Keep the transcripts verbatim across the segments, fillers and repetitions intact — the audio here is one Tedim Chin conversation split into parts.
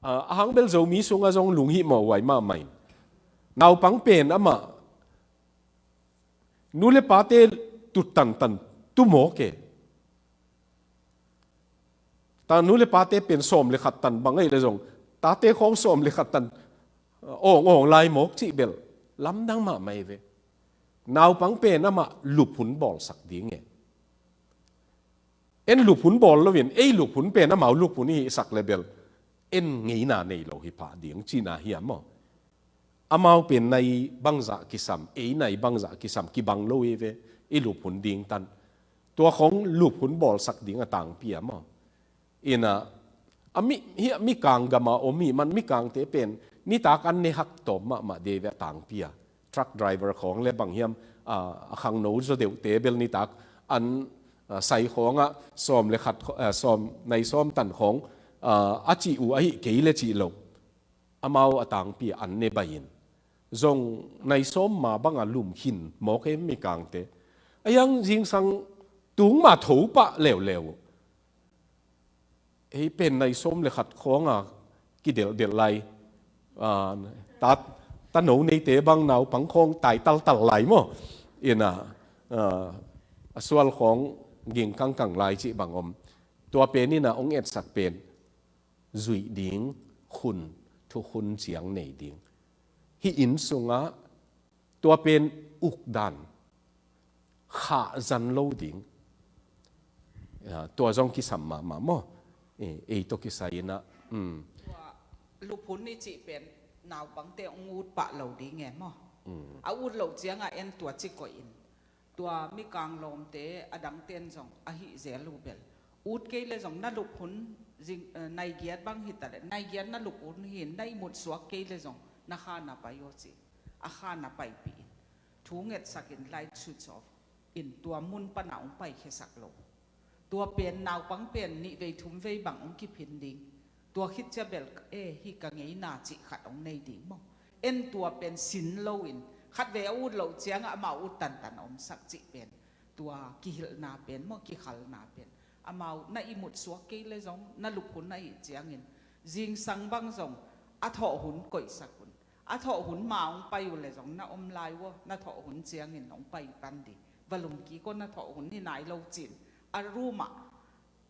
A, a hang bel Zomi sungah zong lunghimawh huai mahmah in, naupang pen amah nu le pate tut tantan tu mawk e. Ta nu le pate pen sawm le khat tan bang ahih leh zong, tate khawng sawm le khat tan awng awng lai mawk cih bel lamdang mahmah hi ve. Naupang pen amah lup hun bawlsak ding e. En lup hun bawl loin, ei lup hun pen amau lup hun i hihsak le bel en ngeina nei lo hi pah ding cihna hiam maw? Amau pen nai bangzah kisam, ei nai bangzah kisam kibang lo hi ve, i lup hun ding tan. Tua khawng lup hun bawlsak ding a tangpi a maw? Ina, a mi, hi, mikang gama om hi man, mikangte pen nitak an ne hak tawm mahmah dei ve a tangpi a. Truck driver khawng le bang hiam, a, a khangno zaw deuhte bel nitak an, a, sai khawngah sawm le khat khaw-, a, sawm, nai sawm tan khawng, a, a cih uh ahih kei le cih lo. Amau a tangpi an ne bai in. Zong nai sawm ma banga lum khin mawk e mikangte. A yang zingsang tung ma tho pah leuleu. Ei pen nai sawm le khat khawnga kidelhdelh lai. A, ta, tano neite bang naupang khawng tai taltal lai maw? Ina, a, a sual khawng ging kangkang lai cih bang om. Tua pen ina hong etsak pen zuih ding, khun, thukhun ciang nei ding. Hih inn sungah tua pen ukdan khah zan lo ding. Ya, tua zong kisam mahmah maw? Eh, ei tawh kisai inah, um. Tua lup hun i cih pen naupangte hong ut pah lo ding e maw? Um. A ut loh ciangah en tua ci koih in. Tua mikang lawmte a dangten zong ahi zel uh bel, ut kei le zong na lup hun zing, eh, nai giat bang hi ta le, nai giat na lup hun hi in, na ihmut suak kei le zong na kha na pai aw ci. A kha na paipih in. Thu ngetsak in light switch off in tua mun pana hong paikhiasak lo. Tua pen naupang pen nih vei thum vei bang hong kiphin ding. Tua khit cia bel, eh, hih ka ngeina cih khat hong nei ding maw? En tua pen sin lo in, khat vei a ut loh ciangah amau ut tantan a omsak cih pen. Tua kihilhna pen maw, kikhalna pen. Amau na ihmut suak kei le zong, na lup hun ahih ciangin. Zingsang bang zong, a thawh hun koihsak un. A thawh hun ma hong pai uh le zong na om lai uh, na thawh hun ciangin hong pai pan ding. Va lum kik aw, na thawh hun hi nai lo cin. A room ah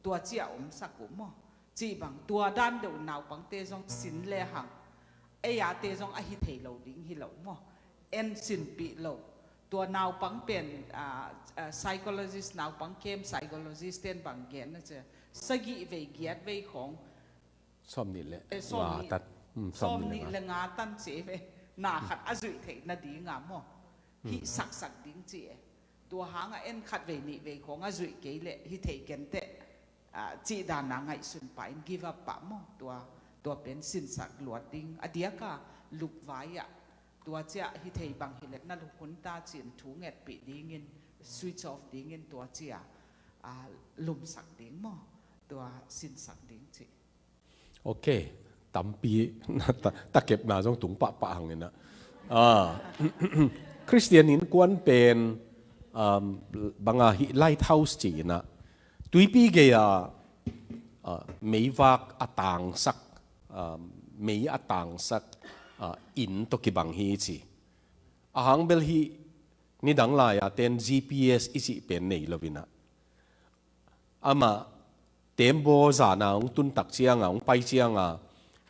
tua cia omsak uh maw? Cih bang, tua dan deuh naupangte zong sin le hang. Ei ate zong ahi thei lo ding hi lo maw? En sinpih lo. Tua naupang pen, ah, ah, psychologist, naupang kem psychologist ten bang gen na cia. Sagih vei giat vei khawng. Sawm nih le eh, sawm nga nih, tan. Hmm, sawm nih le nga tan ci ve. Na khat a zuih theih nadinga maw? Hmm. Hih saksak ding ci e. Tua hangah en khat vei nih vei khawng a zuih kei le hi thei kenteh, ah, cih dana ngaihsun pah in give up pah maw? Tua, tua pen sinsak luat ding. A diaka lup vai ah. Tua ciah hi thei bang hi le na lup hun ta cin thu ngetpih dingin, switch off dingin tua ciah, ah, lumsak ding maw? Tua sinsak ding ci. Ok, tampi na ta, takepna zong tung pahpah hang inah. Ah, Khristian innkuan pen, um, banga hih lighthouse ci inah. Tuipi gei-a, ah, meivak a tangsak, um, mei a tangsak, ah, inn tawh kibang hi ci. A hang bel hih nidang lai-a ten G P S i cih pen nei lo inah. Amah tembaw zana hong tuntak cianga, hong pai cianga,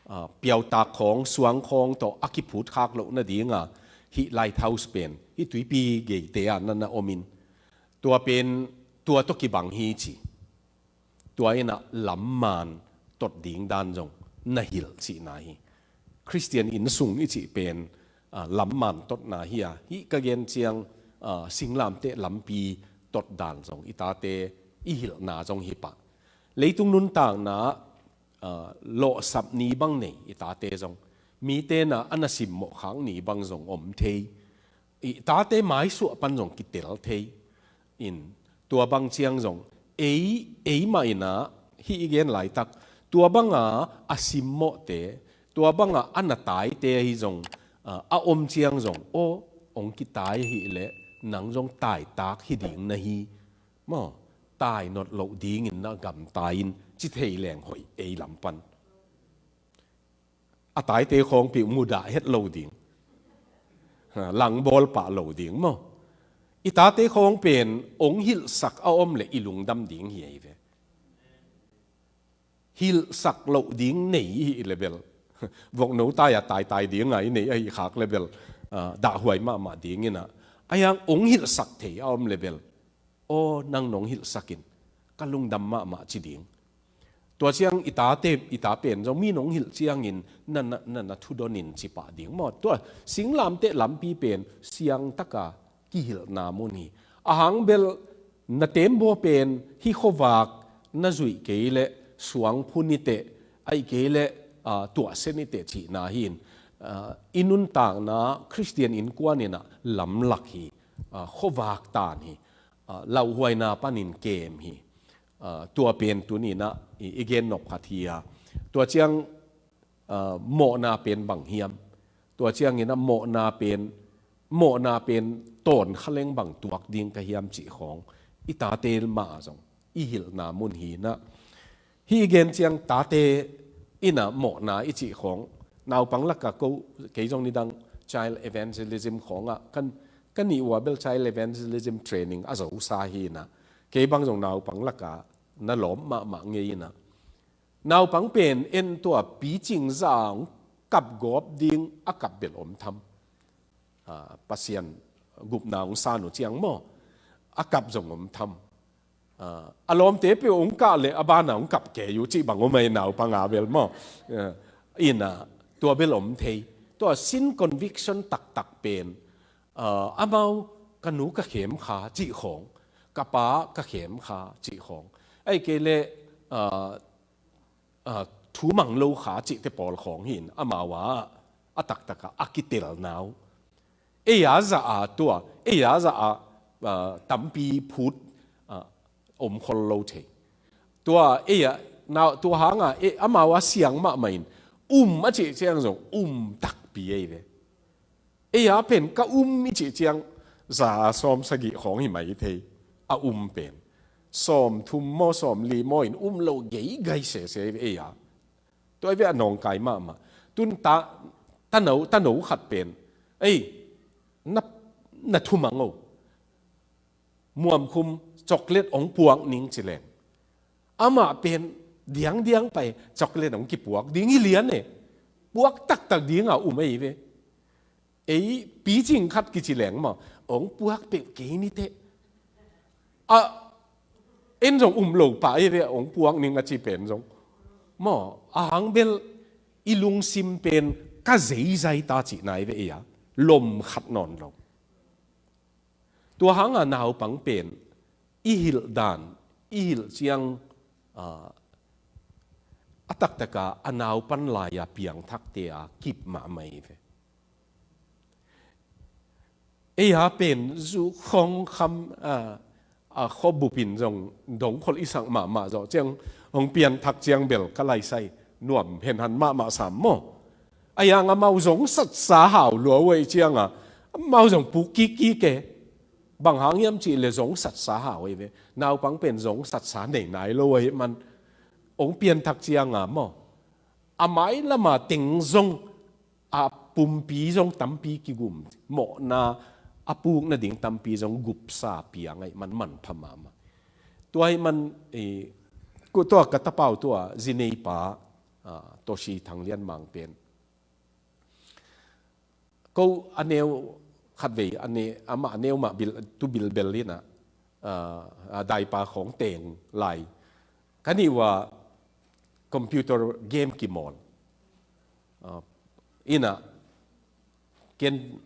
ah, piautak khawng, suang khawng tawh a kiphut khak loh nadinga, hih lighthouse pen, hih tuipi geite ah na na omin. Tua pen, tua tawh kibang hi ci. Tua inah lamman tot ding dan zong na hilh cihna hi. Khristian innsung i cih pen, ah, lamman totna hi a, hih ka gen ciang, ah, singlamteh lampi tot dan zong i tate i hilhna zong hi pah. Leitung nuntakna, ah, lawhsap ni bang nei i tate zong. Mite na a na simmawh khak ni bang zong om thei. I tate maisuah pan zong kitel thei. In, tua bang ciang zong, ei, ei mah inah, hih i gen laitak, tua banga a simmawhte, tua banga a na taite ahi zong, ah, a om ciang zong, aw, hong kitai ahih leh, nang zong taitak hi ding na hi. Maw, tai not loh dingin na gamtai in, ci thei leng hoih ei lam pan. a taite khawngpi mudah het lo ding, ha, langbawl pah lo ding maw. I tate khawng pen ong hilhsak a om le i lungdam ding hi ahi ve. Hilhsak loh ding nei i hih le bel, vokno tai-a taitai ding a i neih ahi khak le bel, ah, dahhuai mahmah ding in a, a hiang ong hilhsak thei a om le bel, aw, nang nong hilhsak in ka lungdam mahmah ci ding. Tua ciang i tate, i ta pen zong mi nong hilh ciangin na, na, na, na thudon in ci pah ding maw. Tua singlamteh lampi pen siangtaka kihilhna mun hi. A hang bel na tembaw pen hih khuavak na zuih kei leh suang phun i teh, aih kei leh, ah, tuahsen i teh cihna hi in, ah, i nuntakna Khristian innkuan in a lamlak hi, ah, khuavak tan hi, ah, lauhuaina panin kem hi. Ah, tua pen tuni in a i, i gen nop khat hi a. Tua ciang, ah, mawhna pen bang hiam? Tua ciangin a mawhna pen, mawhna pen tawn khaleng bang tuak ding ka hiam cih khawng i tate mah zong i hilhna mun hi in a. Hih i gen ciang tate in a mawhna i cih khawng, naupang laka ko, kei zong nidang child evangelism khawngah kan, ka nih uh a bel child evangelism training a zosa hi in a. Kei bang zong naupang laka na lawm mahmah ngei in a. Naupang pen en tua picing zang kap gawp ding a kap bel om tham. Ah, Pasian gupna ong san uh ciang maw, a kap zong om tham. Ah, a lawmte peuh ong kah leh a bana ong kap kei uh cih bang om ei naupang a bel maw. Ah, in a, tua bel om thei. Tua sin conviction taktak pen, ah, amau ka nu ka khem kha cih khawng, ka pa ka khem kha cih khawng, aih kei leh, ah, ah, thu mang lo kha cihte pawl khawng hi in amau a, a taktak a, a kitelna uh. Ei a zah a tua, ei a zah a, ah, tampi phut, ah, om khol lo thei. Tua ei a, na, tua hang a, ei, amau a siang mahmah in um a cih ciang zong um takpi ei ve. Ei a pen ka um i cih ciang za sawm sagih khawng hi mai thei, a um pen. Sawm thum maw, sawm li maw in um lo geigai sese ei a. Tua i ve a nawngkai mahmah. Tun ta, tano, tano khat pen, ei, na, na thumang o. Muamkhum chocolate ong puak ning ci leng, amah pen diangdiang pai chocolate ong kipuak ding hi lian e. Puak taktak ding a um ei ve. Ei picing khat kici leng maw, ong puak peuh kei ni teh. A, en zong um lo pah ei ve, ong puak ning a ci pen zong. Maw, a hang bel i lungsim pen ka zeizai ta cihna ei ve ei a. Lom khat nawn lo. Tua hang a naupang pen i hilh dan, i hilh ciang, ah, a taktak a, a naupan lai a piangthakte a kip mahmah ei ve. Ei a pen zu khong kham, ah, a khuabup in zong dongkhol i sak mahmah zawh ciang, hong pianthak ciang bel ka laisai nuam henhan mahmah sam maw. A hiang amau zong satsa hau lua uh ei ciang a, amau zong puk kikkik e. Bang hang hiam cih leh zong satsa hau ei ve. Naupang pen zong satsa nei nai lo ahih man, hong pianthak ciang a maw, a mailam a teng zong, a pumpi zong tampi kigum, mawhna a puk nading tampi zong gupsa piang ahih man manpha mahmah. Tua ahih man, eh, ku tua ka tapau tua zineipa, ah, Toshi Thang Lian Mang pen, ko a neu khatvei, a ne, amah a neu mah bil, tu bilbel in a, ah, ah, daipa khawng teng lai. Ka nih uh a computer game kimawl. Ah, in a, ken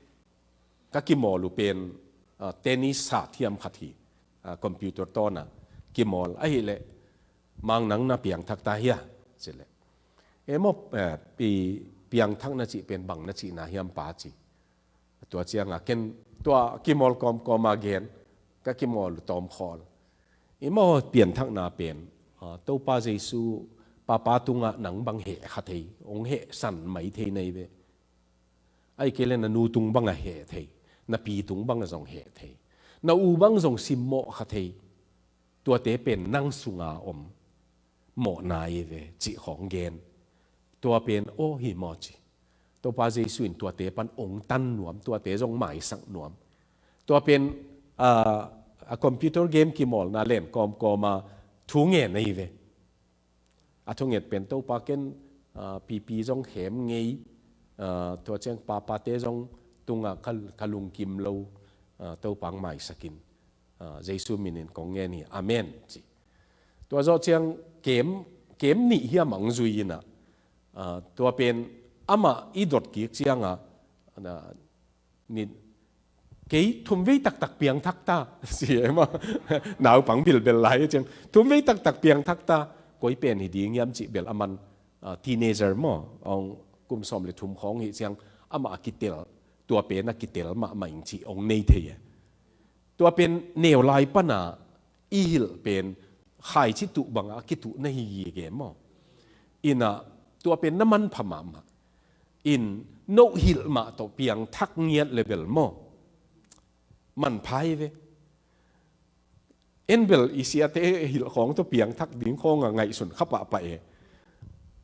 ka kimawl uh pen, ah, tennis sa thiam khat hi. Ah, computer tawn a kimawl ahih leh, Mang, nang na piangthak ta hia? Ci leh, e maw, eh, pi, piangthakna cih pen bang na cihna hiam pa ci. Tua ciang a ken tua kimawl kawmkawm a gen, ka kimawl tawmkhawl. I maw pianthakna pen, ah, Topa Jesu Papa tungah nang bang heh kha thei, hong heh san mai thei na hi ve. Ahih kei leh na nu tung bang a heh thei, na pi tung bang a zong heh thei, na u bang zong simmawh kha thei. Tuate pen nang sunga om mawhna hi ve, cih khawng gen. Tua pen aw hi maw ci. Topa Jesu in tuate pan ong tan nuam, tuate zong maisak nuam. Tua pen, ah, a computer game kimawlna len kawmkawma thu ngen ahi ve. A thunget pen Topa ken, ah, pipi zong khem ngei, ah, tua ciang papate zong tunga ka, ka lungkim lo, ah, Topa ang maisakin, ah, Jesu minin kong ngen hi. Amen ci. Tua zawh ciang kem, kem nih hiam ang zui inah, ah, tua pen amah i dot kik cianga, ah, ni, kei thum vei taktak piangthak ta si e maw. Naupang bilbel lai ciang thum vei taktak piangthak ta, koi pen hi ding hiam cih bel aman, ah, teenager maw, ong kum sawm le thum khawng hi ciang amah a kitel, tua pen a kitel mahmah ing cih ong nei thei e. Tua pen neu lai pana i hilh pen khaici tuh banga a kituh na hi gige maw. Inah tua pen na manpha mahmah. In no hilh mah tawh piangthak ngiat le bel maw, manpha hi ve. En bel i siate hilh khawng tawh piangthak ding khawnga ngaihsun kha pahpah e.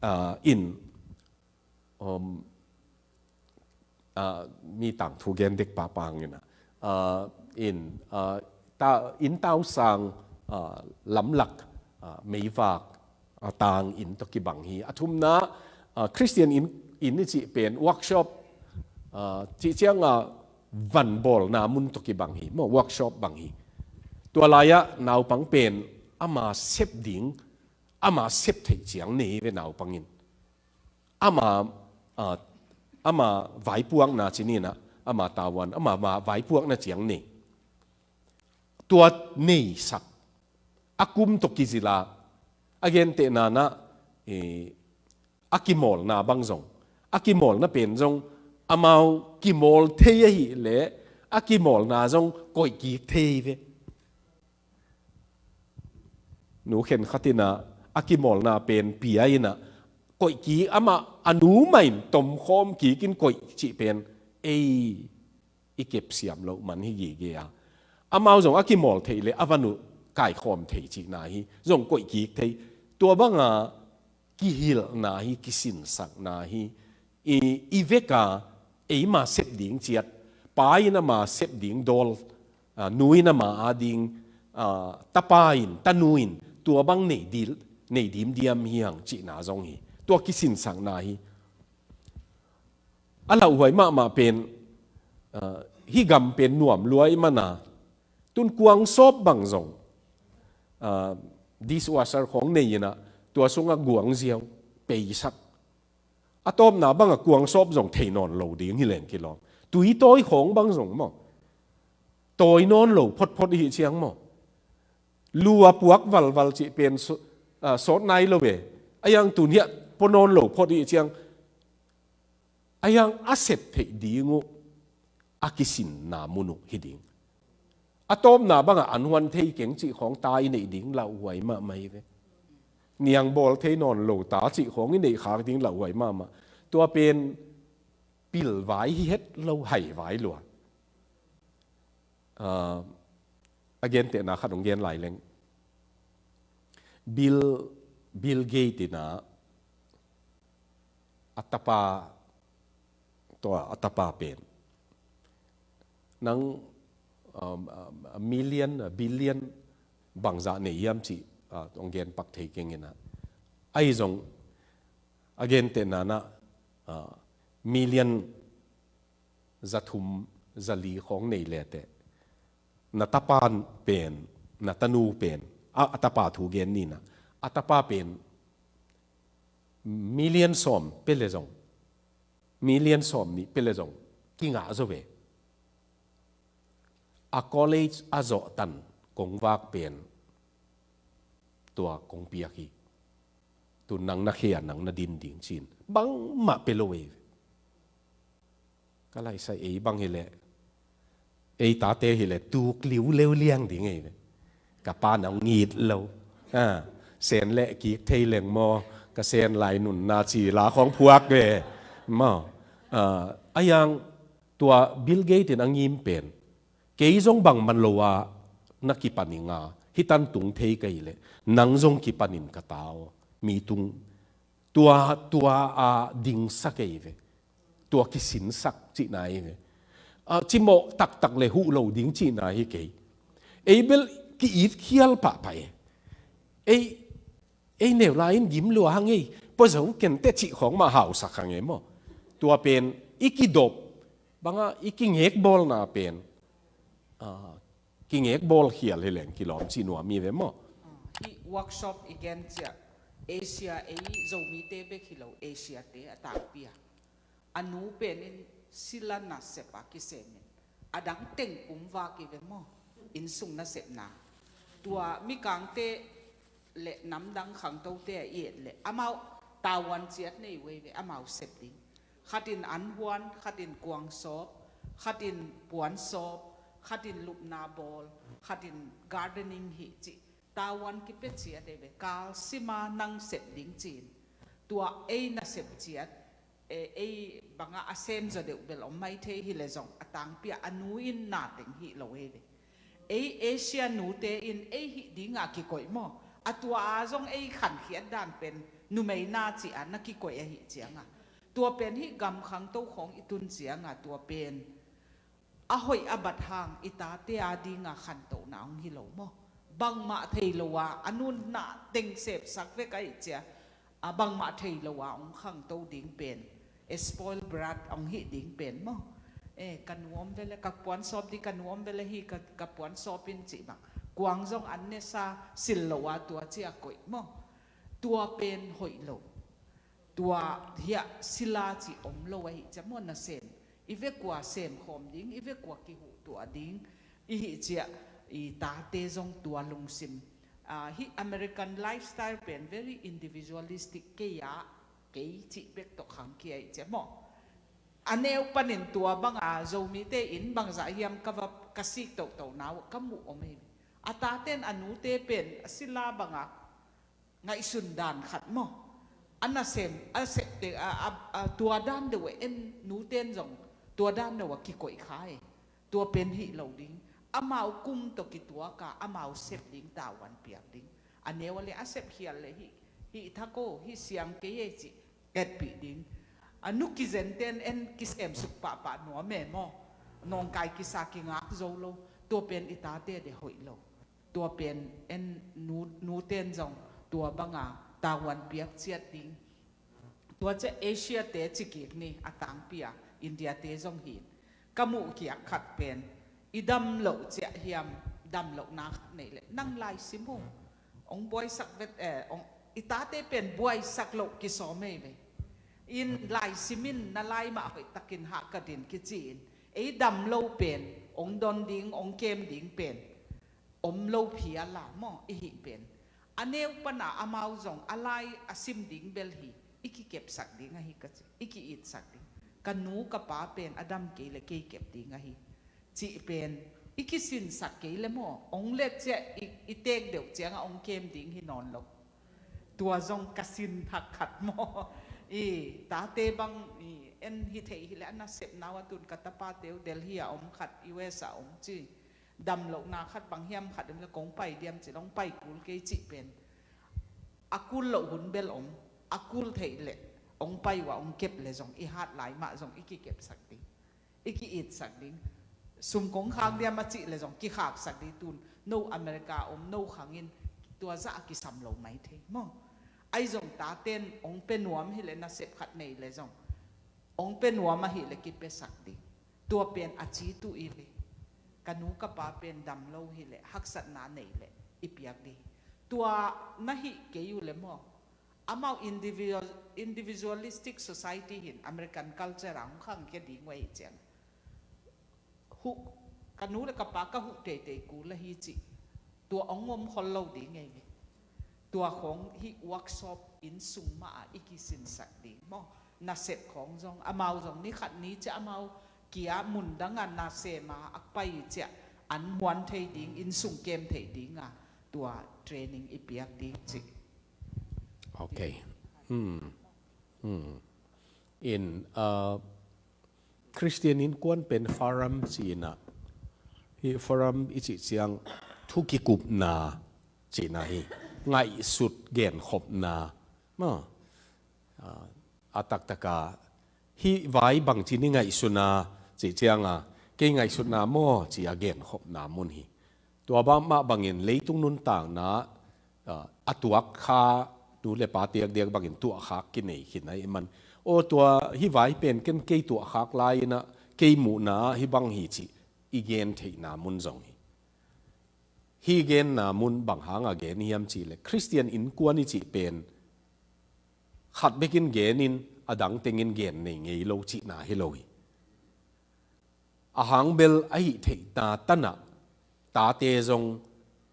Ah, in, um, ah, mi tangthu gen dek pahpah hang inah, ah, in, ah, ta, inn tausang, ah, lamlak, ah, meivak, ah, tang inn tawh kibang hi. A thumna, ah, Christian inn, inn i cih pen workshop, ah, cih cianga van bawlna mun tawh kibang hi maw, workshop bang hi. Tua lai-ah naupang pen ama sep ding, ama sep theih ciang nei hi ve naupang in. Ama, ah, ama vaipuakna ci ni inah, ama tavuan, ama va-, vaipuakna ciang nei. Tua neisak, a kum tawh kizila, a gentehna nah, eh, a kimawlna bang zong, a kimawlna pen zong, amau kimawl thei ahih leh, a kimawlna zong koih kik thei ve. Nu khenkhat inah a kimawlna pen pia inah koih kik, amah a nu mah in tomkhawm kik in koih cih pen ei i kepsiam loh man hi gige a. Amau zong a kimawl theih le a van uh kaikhawm thei cihna hi, zong koih kik thei. Tua banga kihilhna hi, kisinsakna hi. I, i veka eima sep ding ciat, pa in ama sep ding dawl, ah, nu in ama a ding, ah, tapa in, tanu in, tua bang nei dil, nei dimdiam hi hang cihna zong hi. Tua kisinsakna hi. A lauhuai mahmah pen, ah, hih gam pen nuam lua i mana, tun kuang sawp bang zong, ah, dishwasher khawng nei inah, tua sungah guang ziau peisak. A tawpna bangah kuang sawp zong thei nawn lo ding hi leng kilawm. Tui tawi khawng bang zong maw, tawi nawn lo photphot i hih ciang maw, lu a puak valval cih pen saw-, ah, sawt nai lo ve. A yang tun hiah pua nawn lo phot i hih ciang, a yang a sep theih ding uh a kisinna mun uh hi ding. A tawpna bangah an huan thei keng cih khawng ta i neih ding lauhuai mahmah hi ve. Niang bawl thei nawn lo ta cih khawng i neih khak ding lauhuai mahmah. Tua pen pilvai hi het lo, haivai lua. Ah, a gentehna khat hong gen lai leng. Bill, Bill Gates inah a tapa, tua a tapa pen nang, um, um, a million, a billion bangzah nei hiam cih, ah, hong gen pak thei keng inah. Ahi zong a gentehna nah, ah, million zathum, zali khawng nei leteh, na tapa pen, na tanu pen, a, a tapa thu gen ni inah, a tapa pen million sawm pia le zong, million sawm nih pia le zong kingah zaw ve. A college a zawhtan kong vak pen tua kong piak hi. Tun nang na khe a nang na din ding ci-in bangmah pia lo ei ve. Ka laisai ei bang hileh, ei tate hileh tuk liuleu liang ding ei ve. Ka pa na ngit lo. Ha, sen leh kik thei leng maw, ka sen lai nunna ci la khawng phuak ve maw. Ah, a yang tua Bill Gates in a ngim pen, kei zong bangman lo a na kipan ing a, hih tan tung thei ka hileh nang zong kipan in ka ta aw. Mi tung Tua, tua a dingsak ei ve. Tua kisinsak cihna ei ve. A, cimawh taktak le huh lo ding cihna hi kei. Ei bel ki-it khial pahpah e. Ei, ei neu lai-in gim lua hang ei. Pua zo ken teh cih khawng mah hausak hang e maw. Tua pen i kidop banga i kingekbawlna pen, a, kingekbawl khial hi leng kilawm cih nuam hi ve maw. Hih workshop i gen ciah Asia ei Zomite bek hi lo, Asia te a tangpi a, a nu pen in sila nasep a kisem in, a dang teng pum vak hi ve maw. Innsung nasepna tua Mikangte le namdang khangtote a i et leh amau tavuan ciat nei uh ei ve, amau sep ding. Khat in anhuan, khat in kuangsawp, khat in puansawp, khat in lupna bawl, khat in gardening hi cih tavuan kipia ciat ei ve. Kal sima nang sep ding ci-in. Tua ei nasep ciat, e, ei banga a sem zaw deuh bel om mai thei hi le zong a tangpi a, a nu in na teng hih lo ei ve. Ei Asia nute in ei hih dinga kikoih maw. A tua a zong ei khankhiat dan pen numei na cih a na kikoih ahih cianga, tua pen hih gam khangto khawng i tun cianga tua pen a hoih a bat hang i tate a dinga khantohna hong hi lo maw. Bangmah thei lo a, a nu in na teng sepsak vek ahih cia, a, bangmah thei lo a hong khangto ding pen, e, spoil brat hong hih ding pen maw. E, ka nu om vele, ka puansawp ding, ka nu om vele hi, ka, ka puansawp in cih bang. Kuang zong an nesa sil lo a tua ci a koih maw. Tua pen hoih lo. Tua hiah sila cih om lo ahih cia maw, nasem. I vek ua sem khawm ding, i vek ua kihuh tuah ding. I hih ciah i tate zong tua lungsim. A, hih American lifestyle pen very individualistic kei a, kei cih bek tawh khangkhia ahih cia maw. A neu panin tua banga Zomite in bangzah hiam ka va, ka sik tohtohna uh ka muh om hi. A taten a nute pen a sila banga ngaihsun dan khat maw. A nasem, a septe, a, a, a, tua dan deuh a en nuten zong, tua dan deuh a kikoih kha e. Tua pen hih lo ding. Amau kum tawh kituak a, amau sep ding, tavuan piak ding. A neu a le a sep khial le hih, hih thak o, hih siang kei e cih etpih ding. A nu kizenten en kisem suk pahpah nuam e maw. Nawngkai kisa kingak zo lo. Tua pen i tate de hoih lo. Tua pen en nu, nuten zong tua banga tavuan piak ciat ding. Tua ciah Asia te cikik ni a tangpi a, India te zong hi. Ka muh kiak khat pen i dam loh ciah hiam, dam lohna khat nei leh nang laisim uh. Ong buaisak vet, eh, ong, i tate pen buaisak loh kisawm ei ve. In laisim in na lai mah hoih takin hah ka din kici in. Ei dam lo pen ong don ding, ong kem ding pen om lo phial a maw, i hih pen. A neu pana amau zong a lai a sim ding bel hi, i kikepsak ding ahi ka ci, i ki-itsak ding. Ka nu ka pa pen a dam kei le kei kep ding ahi. Cih pen, i kisinsak kei le maw, ong let ciah i, i tek deuh cianga ong kem ding hi nawn lo. Tua zong ka sin thak khat maw. I, tate bang, i, en hi thei hi le a nasepna uh a tun ka tapate uh Delhi a om khat, U S a om ci. Damlohna khat bang hiam khat om le kong pai diam ci long pai kul kei cih pen. A kul loh hun bel om, a kul theih leh ong pai uh a ong kep le zong i hat lai mah zong i kikepsak ding. I ki-itsak ding. Sum kong khak diam a cih le zong kikhaksak ding tun. No America om, no khangin tua zah a kisam lo mai thei maw. Ai zong taten ong pe nuam hi le nasep khat nei le zong. Ong pe nuam ahi le kipesak ding. Tua pen a ci tu i ve. Ka nu ka pa pen dam lo hi le, haksatna nei le, i piak ding. Tua na hih kei uh le maw. Amau individual, individualistic society hin American culture a hong khangkhia ding uh ahi ciang. Huh, ka nu le ka pa ka huh teitei kul ahi cih. Tua ong om khol lo ding ei ve. Tua khong hih workshop inn sung mah a i kisinsak ding maw. Nasep khong zong, amau zong ni khat ni ciah amau kia mun dang a nasem a ak pai ciah an huan thei ding, inn sung kem thei ding a tua training i piak ding cih. Ok. Hmm. Hmm. In, uh, Khristian innkuan pen forum cihna. Hih forum i cih ciang thu kikupna cihna hi. Ngaihsut genkhopna. Maw. a, a taktaka hih vai bangci ni ngaihsutna cih cianga, kei ngaihsutna maw ci a genkhopna mun hi. Tua bang mah bangin leitung nuntakna, a, a tuakkha nu le pa diakdiak bangin tuahkhak kinei khin ahih man, aw tua hih vai pen ken kei tuahkhak lai-inah kei muhna hih bang hi cih i gen theihna mun zong hi. Hih genna mun bang hanga gen hiam cihleh, Khristian innkuan i cih pen khat bekin genin a dang tengin gen nei ngei lo cihna hi lo hi. A hang bel a hih theihna tanah tate zong,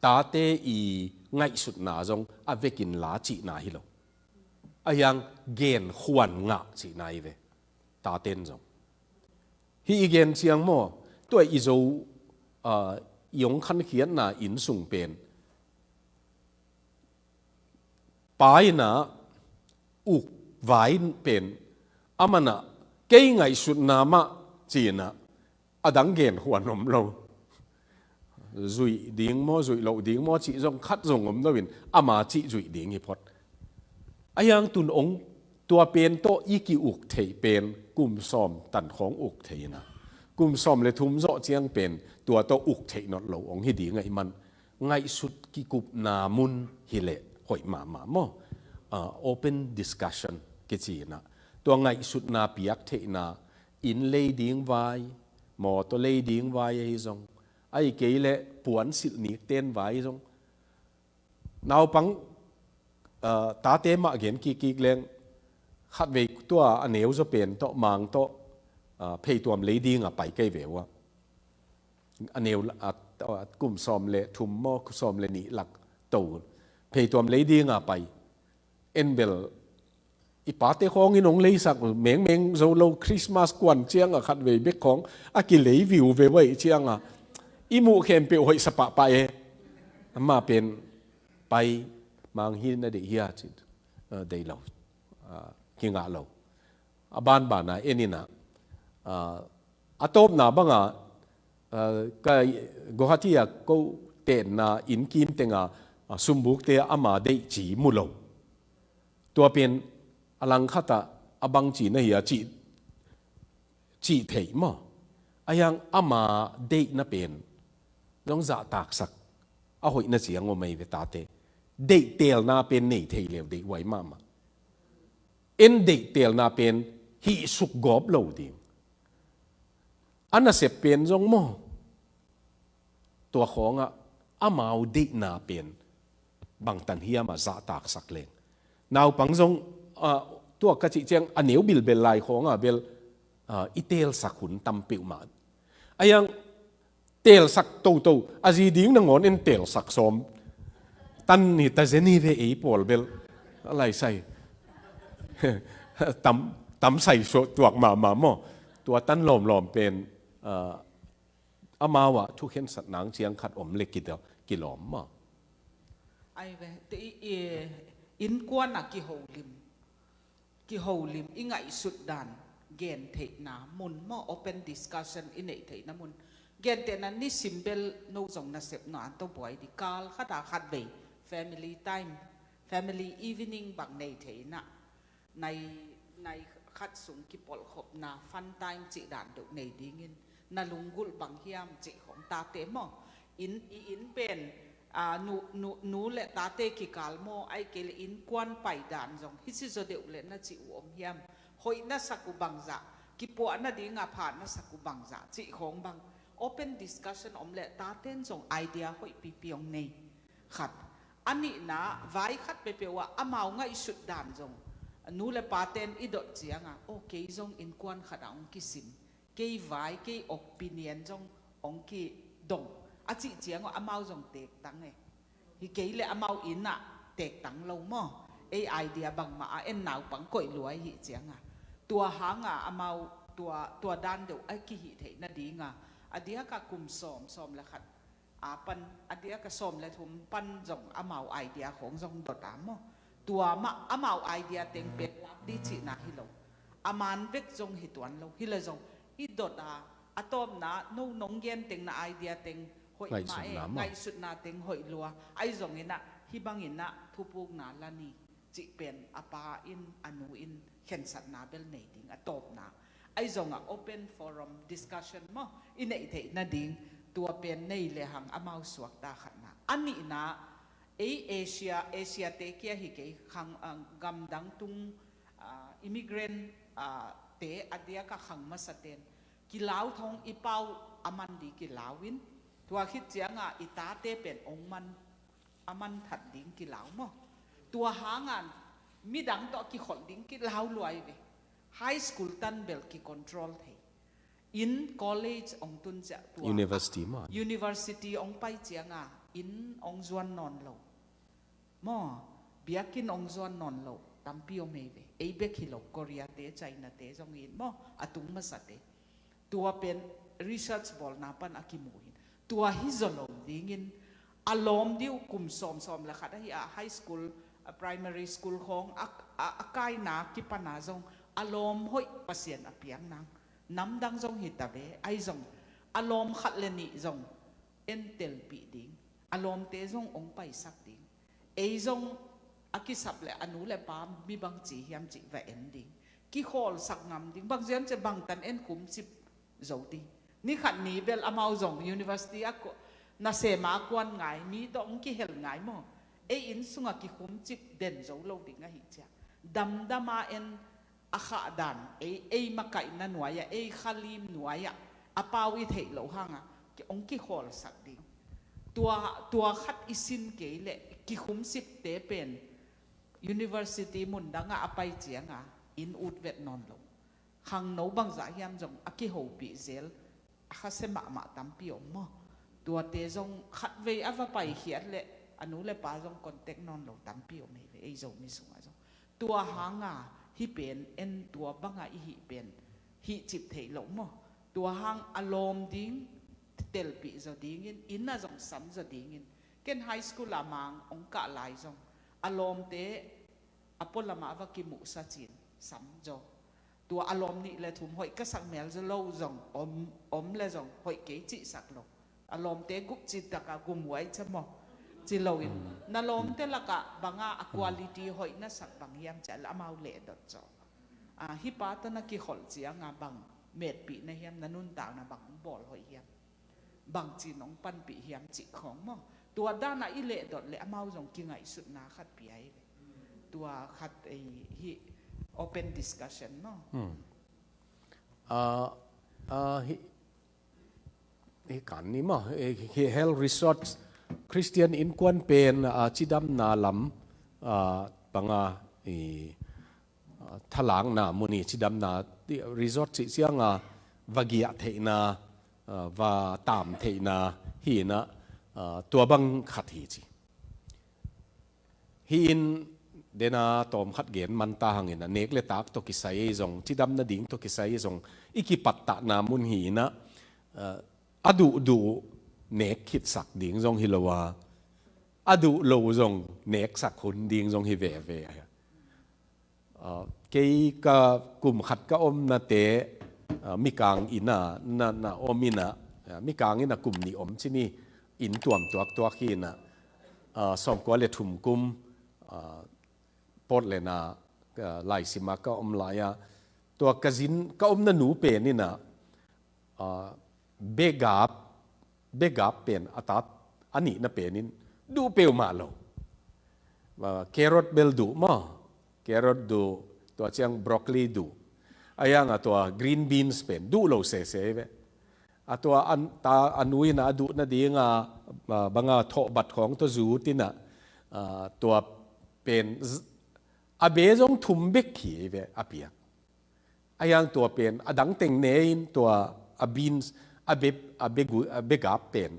tate i ngaihsutna zong a vekin la cihna hi lo. A hiang gen khuan ngah cihna hi ve. Taten zong hih i gen ciang maw, tua i zo, a, i hong khankhiatna inn sung pen pa inah uk vai pen a manah kei ngaihsutna mah cinah a dang gen khuan om lo. Zuih ding maw, zuih loh ding maw cih zong khat zong om loin ama cih zuih ding hi phot. A hiang tun ong tua pen tawh i ki-uk theih pen kum sawm tan khawng uk thei inah, kum sawm le thum zawh ciang pen tua tawh uk theih nawn lo ong hi ding ahih man, ngaihsut kikupna mun hileh hoih mahmah maw? A, open discussion kici inah, tua ngaihsutna piak theihna, inn lei ding vai, mawtaw lei ding vai ahi zong, ahih kei leh puansilh nikten vai zong, naupang, a, tate mah gen kikkik leng, khatvei tua a neu zaw pen tawh, Mang tawh, a, pheituam lei dinga pai kei ve uh a. A neu, a, a, kum sawm le thum maw, kum sawm le nih lak to, pheituam lei dinga pai. En bel i pate khawngin hong leisak mengmeng zo lo, Christmas kuan cianga khatvei bek khawng a kilei viu ve uh ahih cianga i muh khempeuh hoihsa pahpah e. Amah pen pai, Mang hi na deih hia ci, a, deih lo, a, kingah lo. A banbana en inah, a, a tawpna banga, a, ka Guwahati a ko tenna inn kim tenga, a, sumbukte ama deih ci mu lo. Tua pen a langkhatah a bangci na hi a cih, cih theih maw? A hiang ama deihna pen zong zahtaksak a hoihna ciang om ahi ve tate. Deihtelna pen nei thei leu deih huai mahmah. En deihtelna pen hih sukgawp lo ding. A nasep pen zong maw, tua khawngah amau deihna pen bangtan hiamah zahtaksak leng, naupang zong, a, tua ka cih ciang a neu bilbel lai khawngah bel, a, i teelsak hun tam peuhmah. A hiang teelsak toto, a zi ding nangawn en teelsak sawm tan ni ta zen hi ve ei pawl bel. A laisai tam, tam sai suak tuak mahmah maw? Tua tan lawmlawm pen, a, amau ah thukhensat nang ciang khat om le kida, kilawm maw? Ai ve, te i, i, innkuan a kiholim, kiholim i ngaihsut dan gen theihna mun maw, open discussion i neih theihna mun. Gentehna nisim bel no zong nasep no an tawh buai di, kal khata khatvei family time, family evening bang nei thei inah, nai, nai khat sung kipolhkhopna fun time cih dan deuh nei dingin, na lunggulh bang hiam cih khawng tate maw? Inn, i inn pen, a, nu, nu, nu le tate kikal maw, ahih kei leh innkuan pai dan zong hih ci zaw deuh le na cih uh om hiam? Hoih na sak uh bangzah, kipuah nadinga pha na sak uh bangzah cih khawng bang open discussion om leh taten zong idea hoih pipi hong nei. Khat. A nihna, vai khat peuhpeuh ah amau ngaihsut dan zong, nu le paten i dot cianga, aw kei zong innkuan khatah hong kisim, kei vai, kei opinion zong hong kidong a cih ciang uh amau zong teektang e. Hi kei le amau inn ah teektang lo maw? Ei idea bangmah a en naupang koih lua i hih cianga, tua hanga amau tua, tua dan deuh a kihih theih nadinga, a diaka kum sawm, sawm le khat a pan, a diaka sawm le thum pan zong amau idea khawng zong dot a maw? Tua mah amau idea teng pen lak di cihna hi lo. A man vek zong hi tuan lo. Hi le zong i dot a, a tawpna no nong gen tengna idea teng hoih mah e, ngaihsutna mah, ngaihsutna teng hoih lua. Ahi zongin ah hih bangin ah thupukna la ni. cih pen a pa in a nu in khensatna bel nei ding a tawpna. Ahi zongah open forum discussion maw i neih theih nading tua pen nei lehang amau suakta khatna. A nihna ei Asia, Asia te kia hi kei khang, ah, gamdang tung, ah, immigrant, ah, te a diaka khang masaten kilau thong i pau a man di kilau in tua khit cianga i tate pen ong man a man that ding kilau maw? Tua hangan midang tawh kikholh ding kilau luai ve. High school tan bel kicontrol thei. In college ong tun ciah tua university maw? University ong pai cianga in ong zuan nawn lo maw? Biakinn ong zuan nawn lo tampi om ei ve. Ei bek hi lo, Korea te, China te zong in maw a tung masate. Tua pen research bawlna pan a kimu hin tua hi zaw lo dingin a lawm diu kum sawmsawm le khat ahi a high school, a primary school khawng a, a, a kaina kipana zong a lawm hoih Pasian a piang nang namdang zong hi ta ve. Ahi zong a lawm khat le nih zong en telpih ding, a lawmte zong ong paisak ding. Ei zong a kisap le a nu le pa mi bangci hiam cih va en ding, kikhawlsak ngam ding. Bang ziam ciah bangtan en khumcip zo ding. Ni khat ni bel amau zong university a nasema a kuan ngai, mi tawh ong kihel ngai maw? Ei inn sunga kikhumcip den zo lo ding ahi ciah damdama en a khahdan ei, ei makaihna nuai-ah, ei khalim nuai-ah a pau i theih loh hangah ong kikhawlsak ding. Tua, tua khat i sin kei leh kikhumsipte pen university mundangah a pai cianga in ut vet nawn lo. Khangno bangzah hiam zong a kihopih zel a khasia mahmah tampi om maw? Tuate zong khatvei a va paikhiat leh a nu le pa zong contact nawn lo tampi om hi ve ei Zomi sungah zong. Tua hanga hih pen en tua banga i hih pen hih cip theih loh maw? Tua hang a lawm ding telpih zaw dingin inn a zong sam zaw dingin. Ken high school a mang ong kah lai zong a lawmte a pualamah va kimuhsa cin sam zaw. Tua a lawm nih le thum hoih ka sak mel zaw lo zong om, om le zong hoih kei cihsak lo. A lawmte gupci taka gumhuai ca maw ci loin na lawmte lakah banga a quality hoih na sak bang hiam ciah le amau lehdot zaw. Ah, hih pa tawh na kikholh cianga bang metpih na hiam, na nuntakna bang bawl hoih hiam, bangci nong panpih hiam cih khawng maw? Tua dana i lehdot le amau zong kingaihsutna khat pia hi ve. Tua khat ei hi open discussion maw? Hmm. Ah, ah, hi, hi kan ni maw? Eh, hi Health Resource Christian Innkuan pen, ah, cidamna lam, ah, banga i, ah, thalakna muni cidamna resort cih cianga va giah theihna, ah, va tam theihna hinah, ah, tua bang khat hi ci. Hi in dena tawm khat gen manta hangin a nek le tak tawh kisai ei zong, cidam nading tawh kisai ei zong i kipattahna mun hinah, ah, a duhduh nek khitsak ding zong hi lo a, a duh lo zong neksak hun ding zong hi veve. Ah, kei ka kum khat ka omnate, ah, mikang ina na, na om ina, ah, mikang ina kum nih om cini in tuam tuaktuak hi ina, ah, sawmkua le thum kum, ah, Portland a, ah, laisima ka om lai-a tua ka zin ka omna nu pen ina, ah, begap, begap pen a tat a nihna penin duh peuhmah lo. Ah, carrot bel duh maw? Carrot duh, tua ciang broccoli duh. A ianga tua green beans pen duh lo sese ve. A tua an, ta a nu ina a duh nadinga, ah, banga thawhbat khawng tua zut ina, ah, tua pen z-, a be zong thum bek hi ve a piak. A iang tua pen a dang teng ne in tua a beans, a be, a be gu-, a begap pen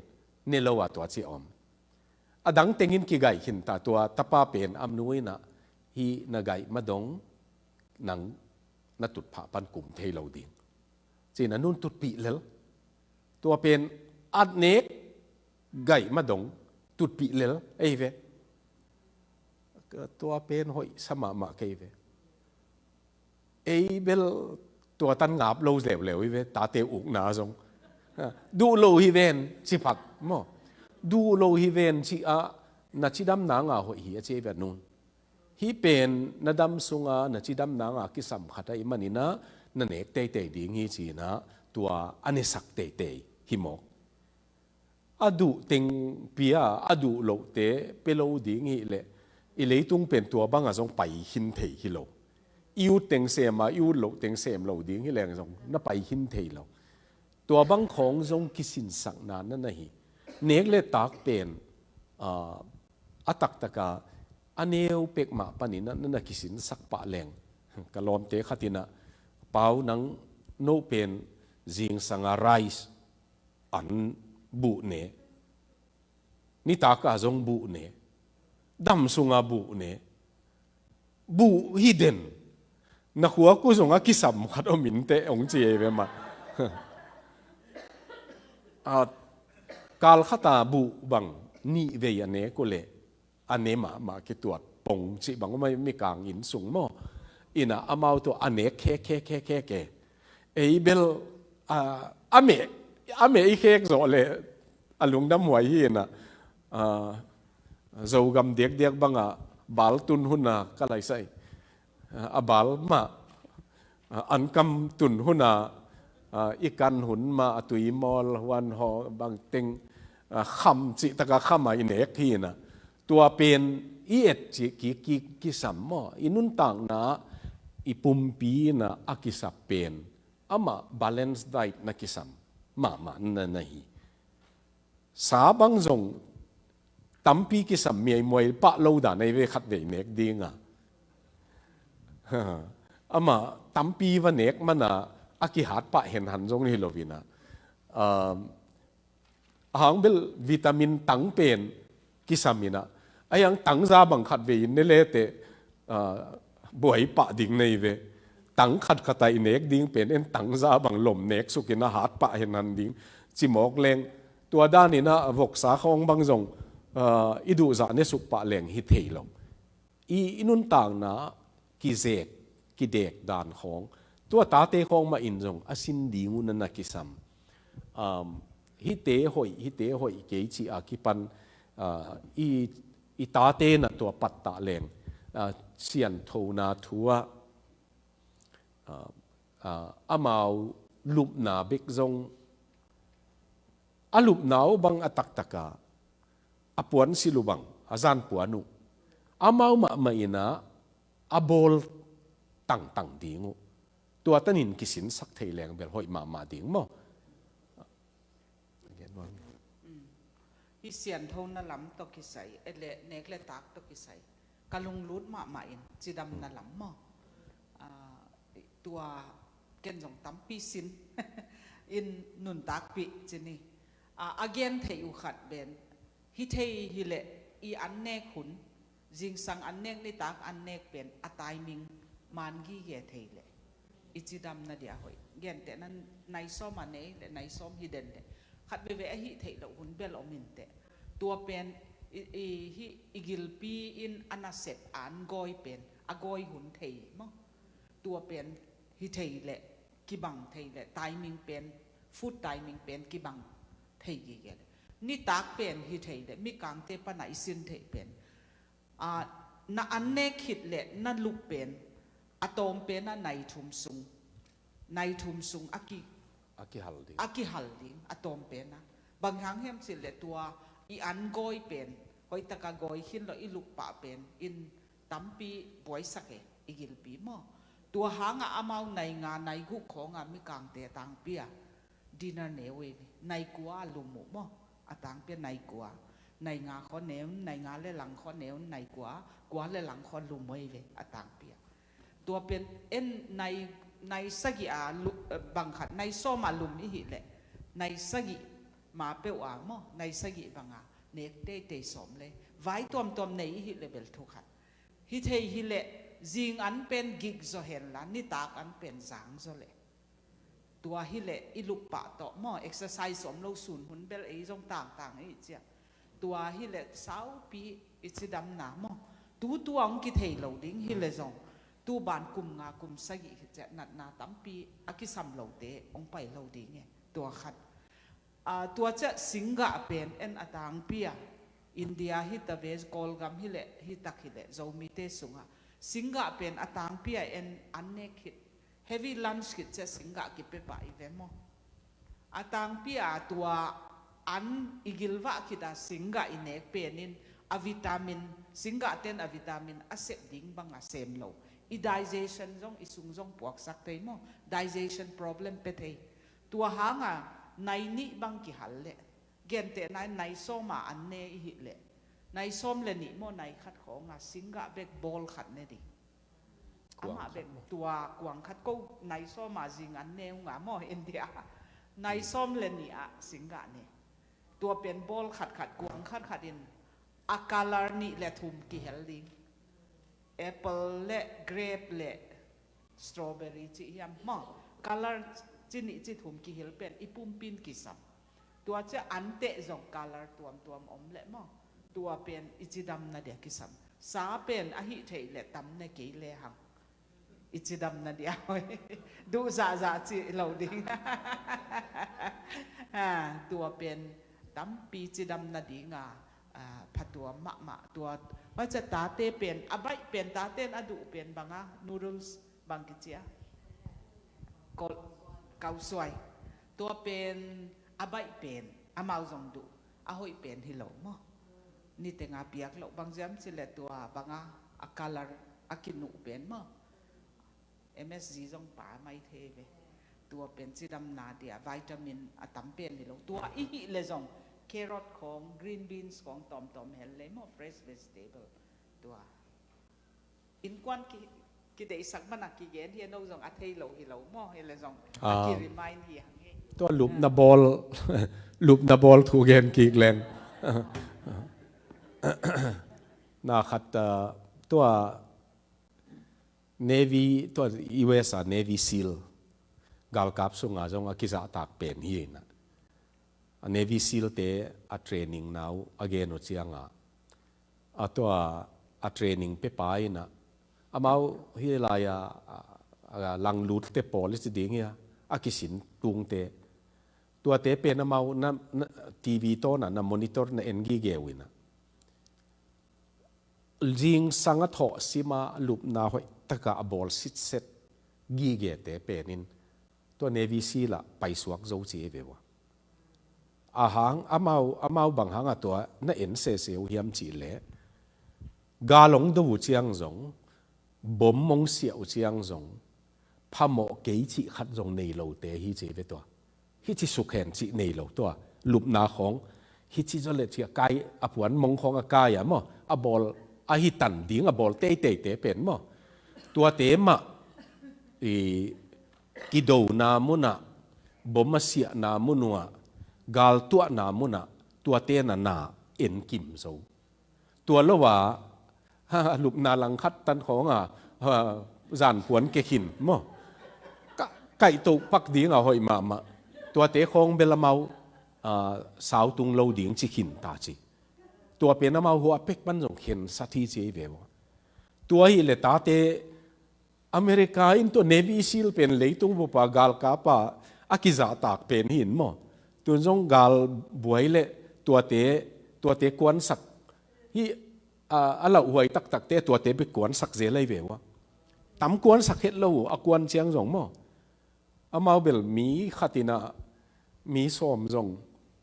ne lo a tua ci om. A dang tengin kigaih khin ta tua tapa pen a nu ina hi na gaih madong nang na tutphah pan kum thei lo ding. Cin a nun tutpih lel. Tua pen at nek gaih madong tutpih lel ei ve. Tua pen hoih sa mahmah kei ve. Ei bel tua tan ngap lo leuleu hi ve, tate ukna zong. Ha, duh lo hi ven, ci phak maw? Duh lo hi ven, ci a, na cidam nanga hoih hi a ci ei ve nun. Hih pen na dam sunga na cidam nanga kisam khat ahih maninah na nek teitei ding hi cinah tua a nesak teitei hi mawk. A duh teng pia, a duh lohte pia lo ding hi leh i leitung pen tua banga zong pai khin thei hi lo. I ut teng sema, i ut loh teng sem lo ding hi leng zong na pai khin thei lo. Tua bang khawng zong kisinsakna na na hi. Nek le tak pen, ah, a taktaka a neu pek mah paninah na na kisinsak pah leng. Ka lawmte khatinah, Pau, nang no pen zingsanga rice an buh ne, nitaka zong buh ne, dam sunga buh ne, buh hi den, na khuak uh zong a kisam khat om inteh hong ci ei ve mah. A, kal khata buh bang nih vei a nek uh leh a ne mahmah kituat pong cih bang om a, mikang inn sung maw. Inah amau tawh a nek khek khek khek khek e. Ei bel, a, a meh, a meh i khek zawh leh a lungdam huai hi inah, a, Zogam diakdiak bangah bal tun huna ka laisai. A, a bal mah, a, ankam tun huna, a, i kan hun mah a tui mawl huan haw bang teng, a, kham cih taka khama i nek hi inah. Tua pen i et cih ki, ki, kisam maw. I nuntakna, i pumpi inah a kisap pen amah balance diet na kisam mahmah na na hi. Sa bang zong tampi kisam miaimuai pah lo dan ei ve khat vei nek dinga. Amah tampi va nek mana a kihat pah henhan zong hi lo inah. Um, a hang bel vitamin tang pen kisam inah. A hiang tangza bang khat vei in ne leteh, ah, buai pah ding nei ve. Tang khatkhat a i nek ding pen en tangza bang lom nek sukin a hat pah henhan ding ci mawk leng. Tua daninah voksa khawng bang zong, ah, i duhzah ne suk pah leng hi thei lo. I, i nuntakna kizek, kidek dan khawng. Tua tate khawng mah in zong a sin ding uh na na kisam. Um, hihte hoih, hihte hoih kei cih a kipan, ah, i, i tate na tua pattah leng, ah, sianthona thu ah, ah, ah, amau lupna bek zong, a lupna uh bang a taktaka a puan silh uh bang, a zan puan uh, amau mahmah inah a bawl tangtang ding uh. Tua tanin kisinsak thei leng bel hoih mahmah ding maw. Mm. Hih sianthona lam tawh kisai, eh, le nek le tak tawh kisai ka lunglut mahmah in cidamna lam maw. Ah, tua ken zong tampi sin in nuntakpih ci ni. Ah, a gen theih uh khat pen, hi thei hileh i an nek hun, zingsang an nek, nitak an nek pen a timing man gige thei leh i cidamna dia hoih. Gentehna nai sawm a nei leh nai sawm hi den leh khat veve a hih theih loh hun bel om inteh. Tua pen i, i, hih i gilpi in a nasep an gawi pen a gawi hun thei maw. Tua pen hi thei leh kibang thei leh timing pen, food timing pen kibang thei gige leh. Nitak pen hi thei leh mikangte pana i sin theih pen, ah, na an nek khit leh na lup pen a tawm pen a nai thum sung, nai thum sung a ki, a kihal ding, a kihal ding a tawm pen a. Bang hang hiam cih leh tua i an gawi pen hoihtaka gawi khin lo i lup pah pen in tampi buaisak e i gilpi maw. Tua hangah amau nai nga nai guk khawnga mikangte a tangpi a dinner ne uh ei ve. Nai kua a lum uh maw. A tangpi a nai kua. Nai nga khaw ne un, nai nga le lang khaw ne un, nai kua, kua le lang khaw lum uh ei ve a tangpi a. Tua pen en nai, nai sagih a lu-, eh, bang khat, nai sawm a lum i hih leh nai sagih ma peuh a maw, nai sagih banga nek teitei sawm le vai tuamtuam nei i hih leh bel thu khat. Hi thei hileh zing an pen gik zaw henla nitak an pen zang zaw leh. Tua hileh i lup pah tawh maw, exercise om lo sun hun bel ei zong tangtang i ciah. Tua hileh saupi i cidamna maw. Tutu a hong kithei lo ding hileh zong tu ban kum nga kum sagih hi ciah natna tampi a kisam lote hong pai lo ding e. Tua khat. Ah, tua ciah singgah pen en a tangpi a. India hi ta ve, Kawlgam hileh, hi tak hileh, Zomite sungah Singgah pen a tangpi a en an nek khit, heavy lunch khit ciah singgah kipia pah i ve maw? A tangpi a tua an i gilvah khit a singgah i nek pen in a vitamin, singgah ten a vitamin a sep ding bang a sem lo. I digestion zong, i sung zong puaksak thei maw? Digestion problem pia thei. Tua hang a nai nih bang kihal leh, gentehna in nai sawm a an ne i hih leh, nai sawm le nih maw, nai khat khawng a singgah bek bowl khat ne ding. Amah bek tua kuang khat ko nai sawm a zing an ne uh nga maw, India. Nai sawm le nih ah singgah ne. Tua pen bowl khat khat, kuang khat khat in a color nih le thum kihel ding. Apple le grape le strawberry cih hiam maw? Color ci nih ci thum kihel pen i pumpi in kisam. Tua ciah an teh zong color tuamtuam om leh maw? Tua pen i cidamna dia kisam. Sa pen a hih theih leh tam ne kei le hang. I cidamna dia hoi. Duh zahzah cih lo ding. Ha, tua pen tampi cidamna ding a, a, phatuam mahmah tua. Hoi ciah tate pen, a baih pen, tate in a duh pen bang a, noodles bang kici a. Kol-, kausuai. Tua pen, a baih pen, amau zong duh. A hoih pen hi lo maw? Niteng a piak loh bang ziam ci leh tua bang a, a color, a kinuh pen maw? M S G zong pa mai thei ve. Tua pen cidamna dia vitamin a tam pen hi lo. Tua i hih le zong carrot khawng, green beans khawng tawmtawm hel le maw, fresh vegetable. Tua innkuan ki, kideihsak man a kigen hi a, no zong a thei lo hi lo maw, hi le zong a Ah. ki-remind hi hang hi. Tua lupna bawl, lupna bawl thu gen kik leng. Na khat, ah, tua Navy, tua U S a Navy SEAL galkap sunga zong a kizahtak pen hi na. A Navy SEAL te a training nau a gen uh cianga, a tua a training pepa ina, amau hi lai a, a, a langlut te pawl i ci ding hi a, a kisin tung te. Tuate pen amau na, na T V tawna na monitor na en gige uh ina. Zingsang a thawh sima lupna hoih taka a bawl sitset gigete penin tua Navy SEAL ah paisuak zo ci ei ve ua. A hang amau, amau bang hang a tua na en sese uh hiam cih leh, gal hong do uh ciang zong, bom hong siah uh ciang zong, phamawh kei cih khat zong nei lote hi ci ei ve tua. Hici sukhen cih nei lo tua. Lupna khawng hici zaw le cih a kai, a puan mong khawng a kai a maw, a bawl, a hi tan ding a bawl teiteite pen maw. Tuate mah i kidona munah, bom a siahna mun uh ah, gal tuahna munah, tuate na na en kim zo. Tua lo a, ha, lupna langkhat tan khawng a, ha, zanpuan kekhin maw. Ka, kaihtoh pak ding a hoih mahmah. Tuate khawng bel amau, a, sautung lo ding ci khin ta ci. Tua pen amau hua pek pan zong khensat hi ci ei ve ua. Tua hi le tate America in tua Navy SEAL pen leitung bupa galkapa a kizahtak pen hi in maw. Tun zong gal buai le tuate, tuate kuansak hi, a, a lauhuai taktakte tuate bek kuansak zel ei ve ua. Tam kuansak het lo uh, a kuan ciang zong maw. Amau bel mi khat ina, mi sawm zong,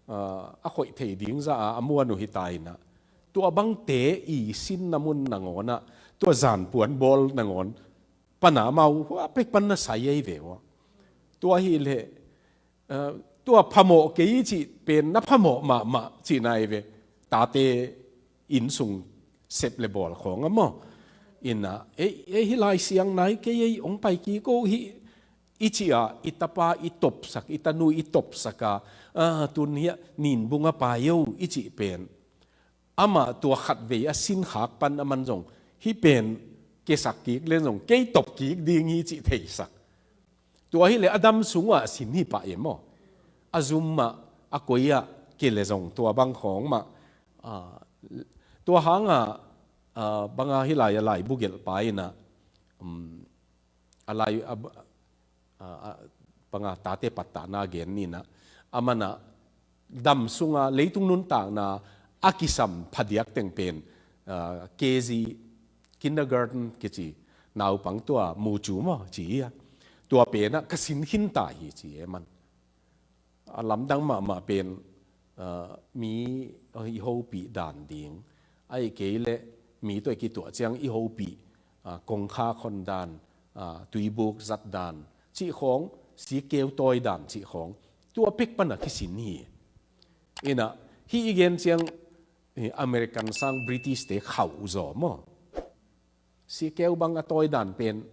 a, a khoih thei ding za a, a muan uh hi ta ina. Tua bangte i sinna mun nangawn ah, tua zanpuan bawl nangawn, pana amau hua pek pan na sai ei ve ua. Tua hi le, a, tua phamawh kei cih pen na phamawh mahmah cihna ei ve. Tate innsung sep le bawl khawng a maw. Ina, ei, ei hi lai siang nai kei ei hong pai kik o hi, i cih a, i tapa i topsak, i tanu i topsak a, a, tun hi a, ninbung a pai o i cih pen. Amah tua khatvei a sinkhak pan aman zong, hi pen kesak kik len zong, kei top kik ding hi cih theisak. Tua hi le a dam sung uh a sin hi pah e maw. A zum mah, a koi ah, kei le zong tua bang khawng mah. A, tua hang a, a, bang a hi lai a laibu gelhpa ina, um, a lai, a, a, a, bang a tate pattahna gen ni ina, aman a dam sunga leitung nuntakna a kisam phadiak teng pen, a, K G kindergarten kici naupang tua mucu maw ci hi a, tua penah ka sin khin ta hi ci e man. A lamdang mahmah pen, ah, mi i hopih dan ding, ahih kei leh mi tua i kituah ciang i hopih, ah, kongkhak hon dan, ah, tuibuk zat dan cih khawng, sikkeu tawi dan cih khawng, tua pek pana kisin hi. Inah hih i gen ciang, eh, American sang British te khauh zaw maw? Sikkeu bang a tawi dan pen,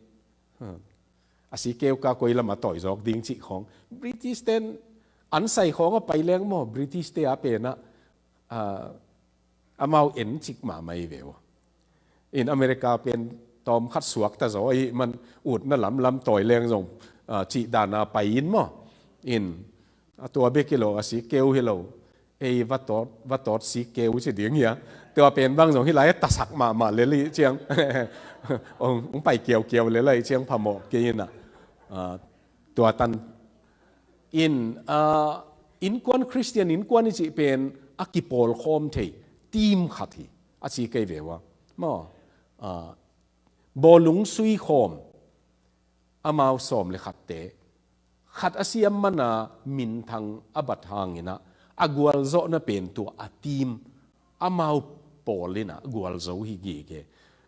hmm, a sikkeu ka koi lam a tawi zawk ding cih khawng, British ten an sai khawng a pai leng maw, British te a penah, ah, amau en cik mahmah i ve uh. In America pen tawm khat suak ta zaw i man, utna lamlam tawi leng zong, ah, cih dana pai in maw. In a tua bek hi lo, a sikkeu hi lo, ei va tawt, va tawt sikkeu ci ding hi a. Tua pen bang zong hi lai a tasak mahmah lel i ciang, ong, ong pai kiaukiau lel i ciang phamawh kei inah, ah, tua tan in, ah, innkuan, Christian innkuan i cih pen a kipawlkhawm thei team khat hi a ci kei ve uh a maw. Ah, bawlung sui khawm, amau sawm le khatte, khat a siam mana minthang a bat hanginah a gualzawhna pen tua a team, amau pawl inah gualzo hi gige.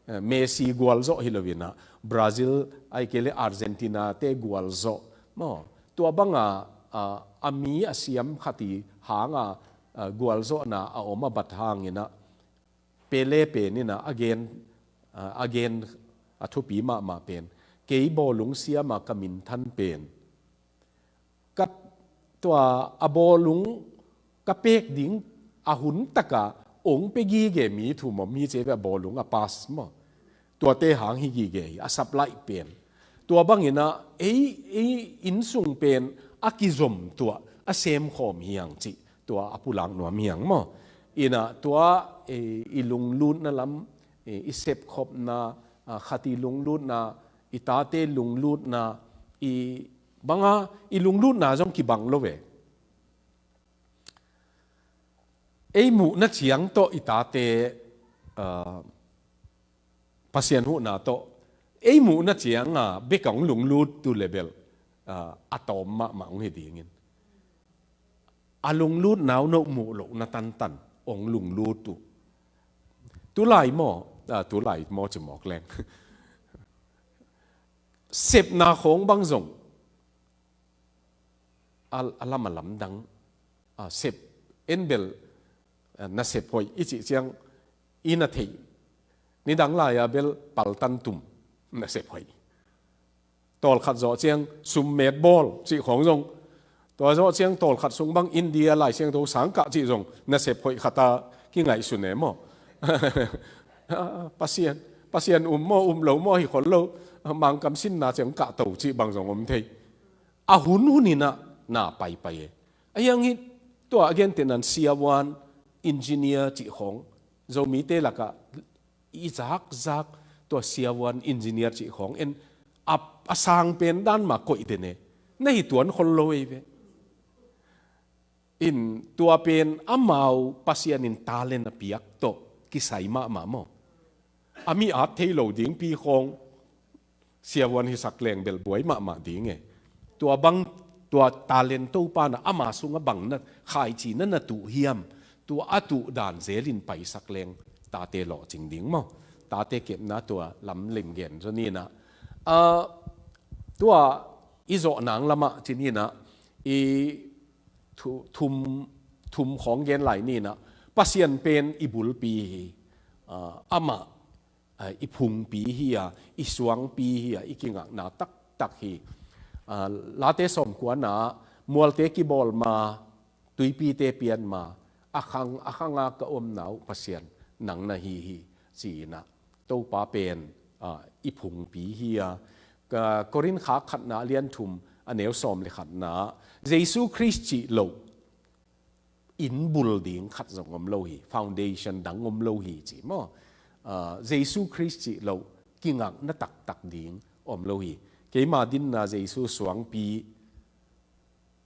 Eh, Messi gualzawh hi lo inah Brazil, ahih kei leh Argentina te gualzawh maw. Tua banga, ah, a mi a siam khat i hanga, ah, gualzawhna a om a bat hanginah Pele pen inah a gen, ah, a gen a thupi mahmah pen, kei bawlung siama ka minthan pen, ka, tua a bawlung ka pek ding a hun taka ong pe gige mi thum om hi ci ve, a bawlung a pass maw. Tuate hang hi gige hi, a supply pen. Tua banginah ei, ei innsung pen a kizom tuah a semkhawm hi hang cih tua a pulak nuam hi hang maw. Inah tua, eh, i lunglutna lam, eh, i sepkhopna, ah, khat i lunglutna, i tate lunglutna, i banga i lunglutna zong kibang lo ve. Ei muhna ciang tawh i tate, ah, Pasian huhna tawh ei muhna cianga bek a hong lunglut tu le bel, ah, a tawm mahmah hong hi dingin. A lunglutna uh no muh lohna tantan hong lunglut uh. Tulai maw, ah, tulai maw ci mawk leng. Sepna khawng bang zong a, a lam a lamdang, ah, sep en bel, ah, na sep hoih i cih ciang i na theih. Nidang lai-a bel paltan tum na sep hoih. Tawlkhat zawh ciang summet bawl cih khawng zong, tua zawh ciang tawlkhat sung bang India Lai Siangtho sang kah cih zong na sep hoih khata kingaihsun e maw. Pasian, Pasian um maw, um lo maw, hi khol lo, Mangkam sinna ciang kah to cih bang zong om thei. A hun hun inah na paipai e. A hiang hi tua a gentehnan siavuan, engineer cih khawng, Zomite lakah i zakzak tua siavuan engineer cih khawng en a, a sang pen dan mah koih den e. Na hi tuan khol lo ei ve. In tua pen amau Pasian in talent a piak tawh kisai mahmah maw. A mi at thei lo dingpi khawng siavuan hisak leng bel buai mahmah ding e. Tua bang, tua talent Topa na ama sungah bang na khaici na na tuh hiam, tua a tuh dan zelin paisak leng tate lawhcing ding maw. Tate kepna tua lam limgen zaw ninah, ah, tua i zawh nang lamah ci ninah, i thu-, thum, thum khawng gen lai ninah, Pasian pen i bulpi hi, ah, amah, ah, i phungpi hi a, i suangpi hi a, i kingakna taktak hi. Ah, Late sawmkuana, mualte kibawl ma, tuipite pian ma, a khang, a khanga ka omna uh Pasian nang na hi hi, ci-inah Topa pen, ah, i phungpi hi a. Ka Korin khak khatna a lian thum a neu sawm le khatna, Jesu Khrist cih loh inn bul ding khat zong om lo hi, foundation dang om lo hi ci maw. Ah, Jesu Khrist cih loh kingakna taktak ding om lo hi. Keima dinna Jesu suangpi,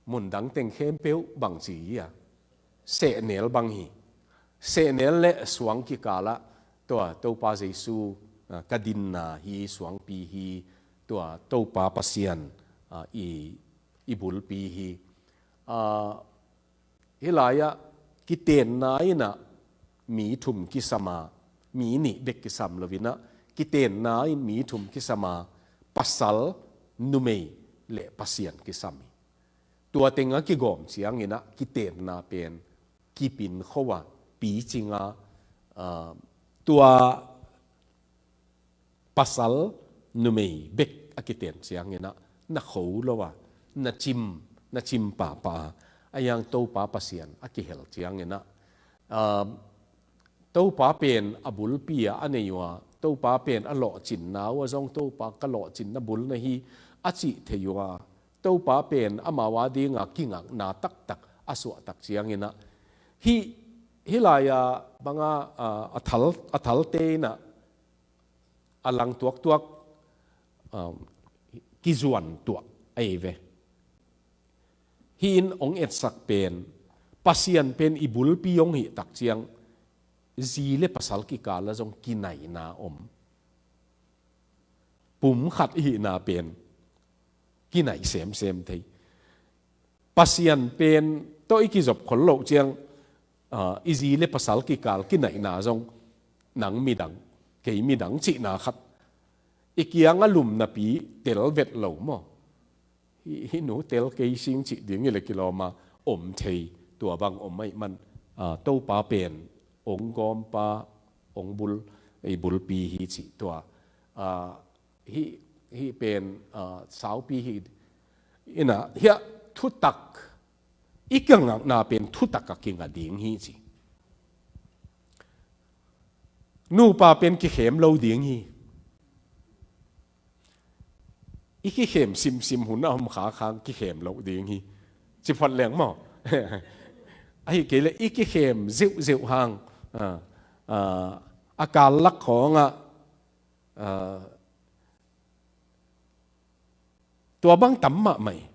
mundang teng khempeuh bang ci hi a, sehnel bang hi. Sehnel le suang kikalah tua Topa Jesu ah, ka dinna hi, suangpi hi, tua Topa Pasian, ah, i, i bulpi hi. Ah, hih lai-ah kitenna in ah mi thum kisam a, mi nih bek kisam lo in ah, kitenna in mi thum kisam a, pasal, numei le Pasian kisam hi. Tua teng a kigawm ciangin ah kitenna pen kipin kho a, picing a, ah, tua pasal, numei bek a kiten ciangin ah na kho lo a, na cim, na cim pahpah a, a hiang Topa Pasian a kihel ciangin ah, ah, Topa pen a bulpi a a nei uh a, Topa pen a lawhcinna uh a zong, Topa ka lawhcinna bul na hi a cih thei uh a, Topa pen amau a dinga kingakna taktak a suahtak ciangin ah, hih, hih lai-a banga, ah, a thal, a thalte in ah a lang tuaktuak, um, kizuan tuah ahi ve. Hih in hong etsak pen, Pasian pen i bulpi hong hih tak ciang, zi le pasal kikal ah zong kinaihna om. Pum khat i hihna pen kinaih semsem thei. Pasian pen tawh i kizop khol loh ciang, ah, i zi le pasal kikal kinaihna zong, nang midang, kei midang cihna khat i kiang a lum napi tel vet lo maw? Hih, hih nu tel kei sing cih ding hi le kilawm a om thei, tua bang om ahih man, ah, Topa pen hong gawmpa, hong bul, i bulpi hi cih tua, ah, hih, hih pen, ah, saupi hi. In ah, hiah thutak, i kingakna pen thutak a kinga ding hi ci. Nupa pen kikhem lo ding hi. I kikhem simsim hun a om khak hang kikhem lo ding hi. Ci phot leng maw? Ahi kei leh i kikhem zeuhzeuh hang, ah, ah, a kal lak khawng ah, ah, tua bang tam mahmah hi.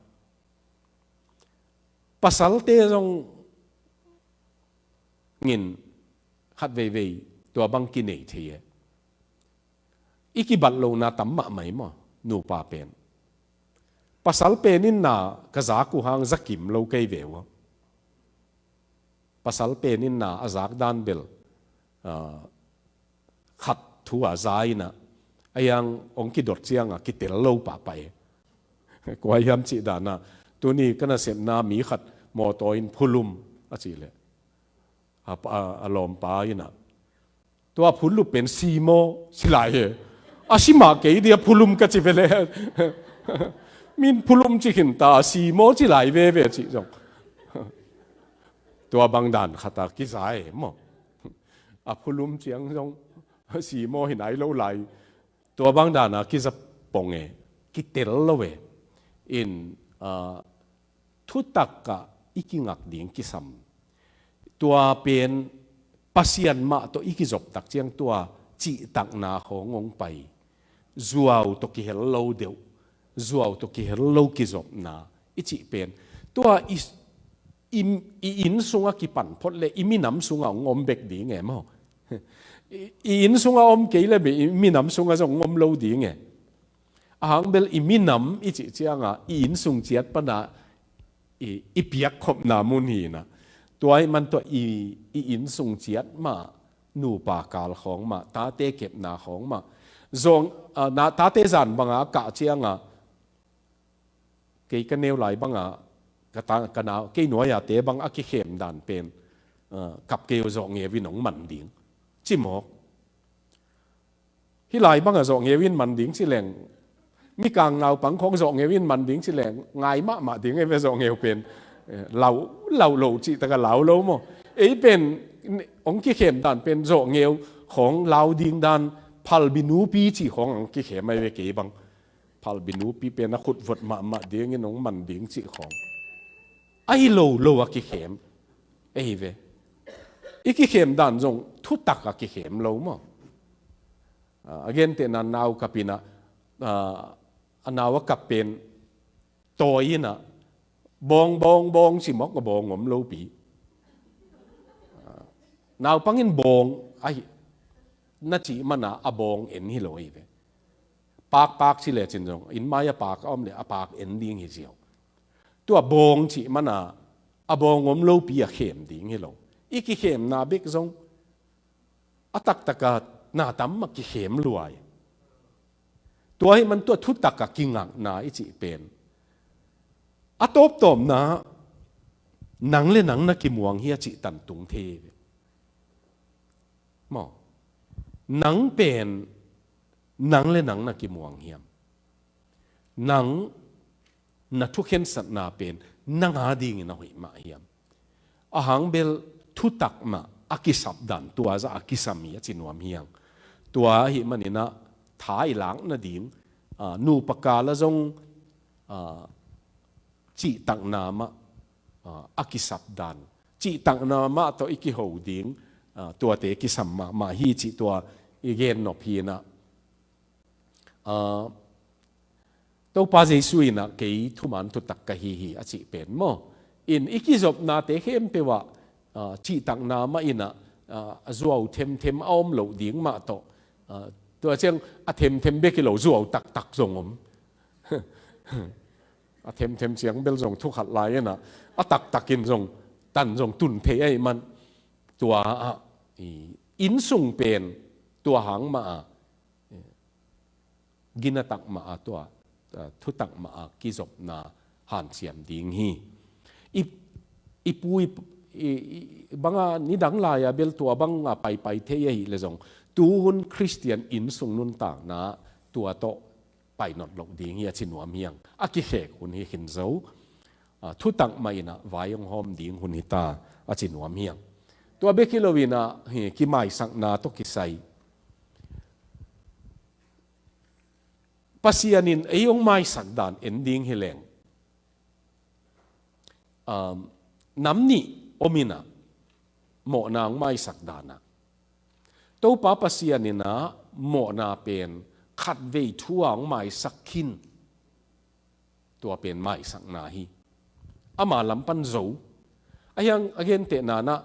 Pasalte zong in khat veivei tua bang kinei thei e. I kibat lohna tam mahmah hi maw, nupa pen. Pasal pen in na ka zak uh hang za kim lo kei ve uh a. Pasal pen in na a zak dan bel, ah, khat thu a za in ah, a hiang hong kidot ciang a kitel lo pahpah e. Kua hiam cih dan a, tuni ka nasepna mi khat mawtaw in phulum a cih leh, a, a, a lawmpa in ah, tua phulum pen simaw ci lai e. A si mah kei dia phulum ka ci ve le. Min phulum ci khin ta, simaw ci lai veve cih zong. Tua bang dan khat a kiza e maw? A phulum ciang zong simaw hi nai lo lai. Tua bang dan a kiza pong e, kitel lo e. In, ah, thutak ah i kingak ding kisam. Tua pen Pasian mah tawh i kizop tak ciang tua cihtakna khawng hong pai. Zuau tawh kihel lo deuh, zuau tawh kihel lo kizopna i cih pen, tua i, i, i inn sungah kipan phot leh i minam sungah hong om bek ding e maw? I, i inn sungah om kei leh bel i minam sungah zong hong om lo ding e. A hang bel i minam i cih ciangah i inn sung ciat panah i, i piakkhopna mun hi in ah. Tua ahih man tua i, i inn sung ciat mah, nupa kal khawng mah, tate kepna khawng mah. Zong, ah, na, tate zan banga kah ciangah, kei ka neu lai banga, ka ta, ka nau, kei nuai-ate bang a kikhem dan pen, ah, kap kei uh, zawh ngeu in hong man ding. Ci mawk. Hih lai banga zawh ngeu in man ding ci leng, mikang naupang khawng zawh ngeu in man ding ci leng, ngai mahmah ding e ve zawh ngeu pen. Eh, lau, lau lo cih taka lau lo maw? Ei pen, hong kikhem dan pen zawh ngeu khawng lau ding dan, phalbi nupi cih khawng hong kikhem ahi ve kei bang. Phalbi nupi pen a khut vot mahmah dingin hong man ding cih khawng. Ahi lo lo a kikhem. Ei ve. I kikhem dan zong thutak a kikhem lo maw? Ah, a gentehna nau kap in ah, ah, a nau a kap pen tawi in ah, bawng, bawng, bawng ci mawk a bawng om lopi. Ah, naupang in bawng, ahi, na cih mana a bawng en hi lo ei ve. Pakpak ci lecin zong, inn mai a pak a om le a pak en ding hi ziau. Tua bawng cih mana a bawng om lopi a khem ding hi lo. I kikhemna bek zong a taktaka na tam mah kikhem luai. Tua hi man tua thutak a kingakna i cih pen a tawptawpna nang le nang na kimuang hi a cih tantung thei ve. Maw? Nang pen nang le nang na kimuang hiam? Nang na thukhensatna pen nang a dingin a hoih mah hiam? A hang bel thutak mah a kisap dan tua zah a kisam hi a ci nuam hiang. Tua ahi maninah tha i lak nading, a, nupa kala zong, a, cihtakna mah, a, a kisap dan, cihtakna mah tawh i kiho ding, a, tuate kisam mahmah hi cih tua i gen nop hinah. A, Topa Jesu inah kei thuman thutak ka hi hi a cih pen maw? In i kizopnate khempeuh ah, a, cihtakna mah inah, a, a zuau themthem a om loh ding mah tawh, a, tua ciang a themthem bek hi lo zuau taktak zong om. A themthem ciang bel zong thukhat lai inah a taktakin zong tan zong tun thei ahi man. Tua ah i innsung pen tua hang mah a ginatak mah a tua, a, thutak mah a kizopna hanciam ding hi. I, i pu i, i, i banga nidang lai-a bel tua banga paipai thei ahi le zong tuhun Khristian innsung nuntakna tua tawh painot loh ding hi a ci nuam hiang. A kikhek hun hi khin zo. A, thutak mah inah vai hong hawm ding hun hi ta a ci nuam hiang. Tua bek hi lo inah hi kimaisakna tawh kisai Pasian in ei hong maisak dan en ding hi leng, um, nam nih om inah mawhna hong maisak danah Topa Pasian inah mawhna pen khatvei thu a hong maisak khin. Tua pen maisakna hi. Ama lam pan zo. A hiang a gentehna nah,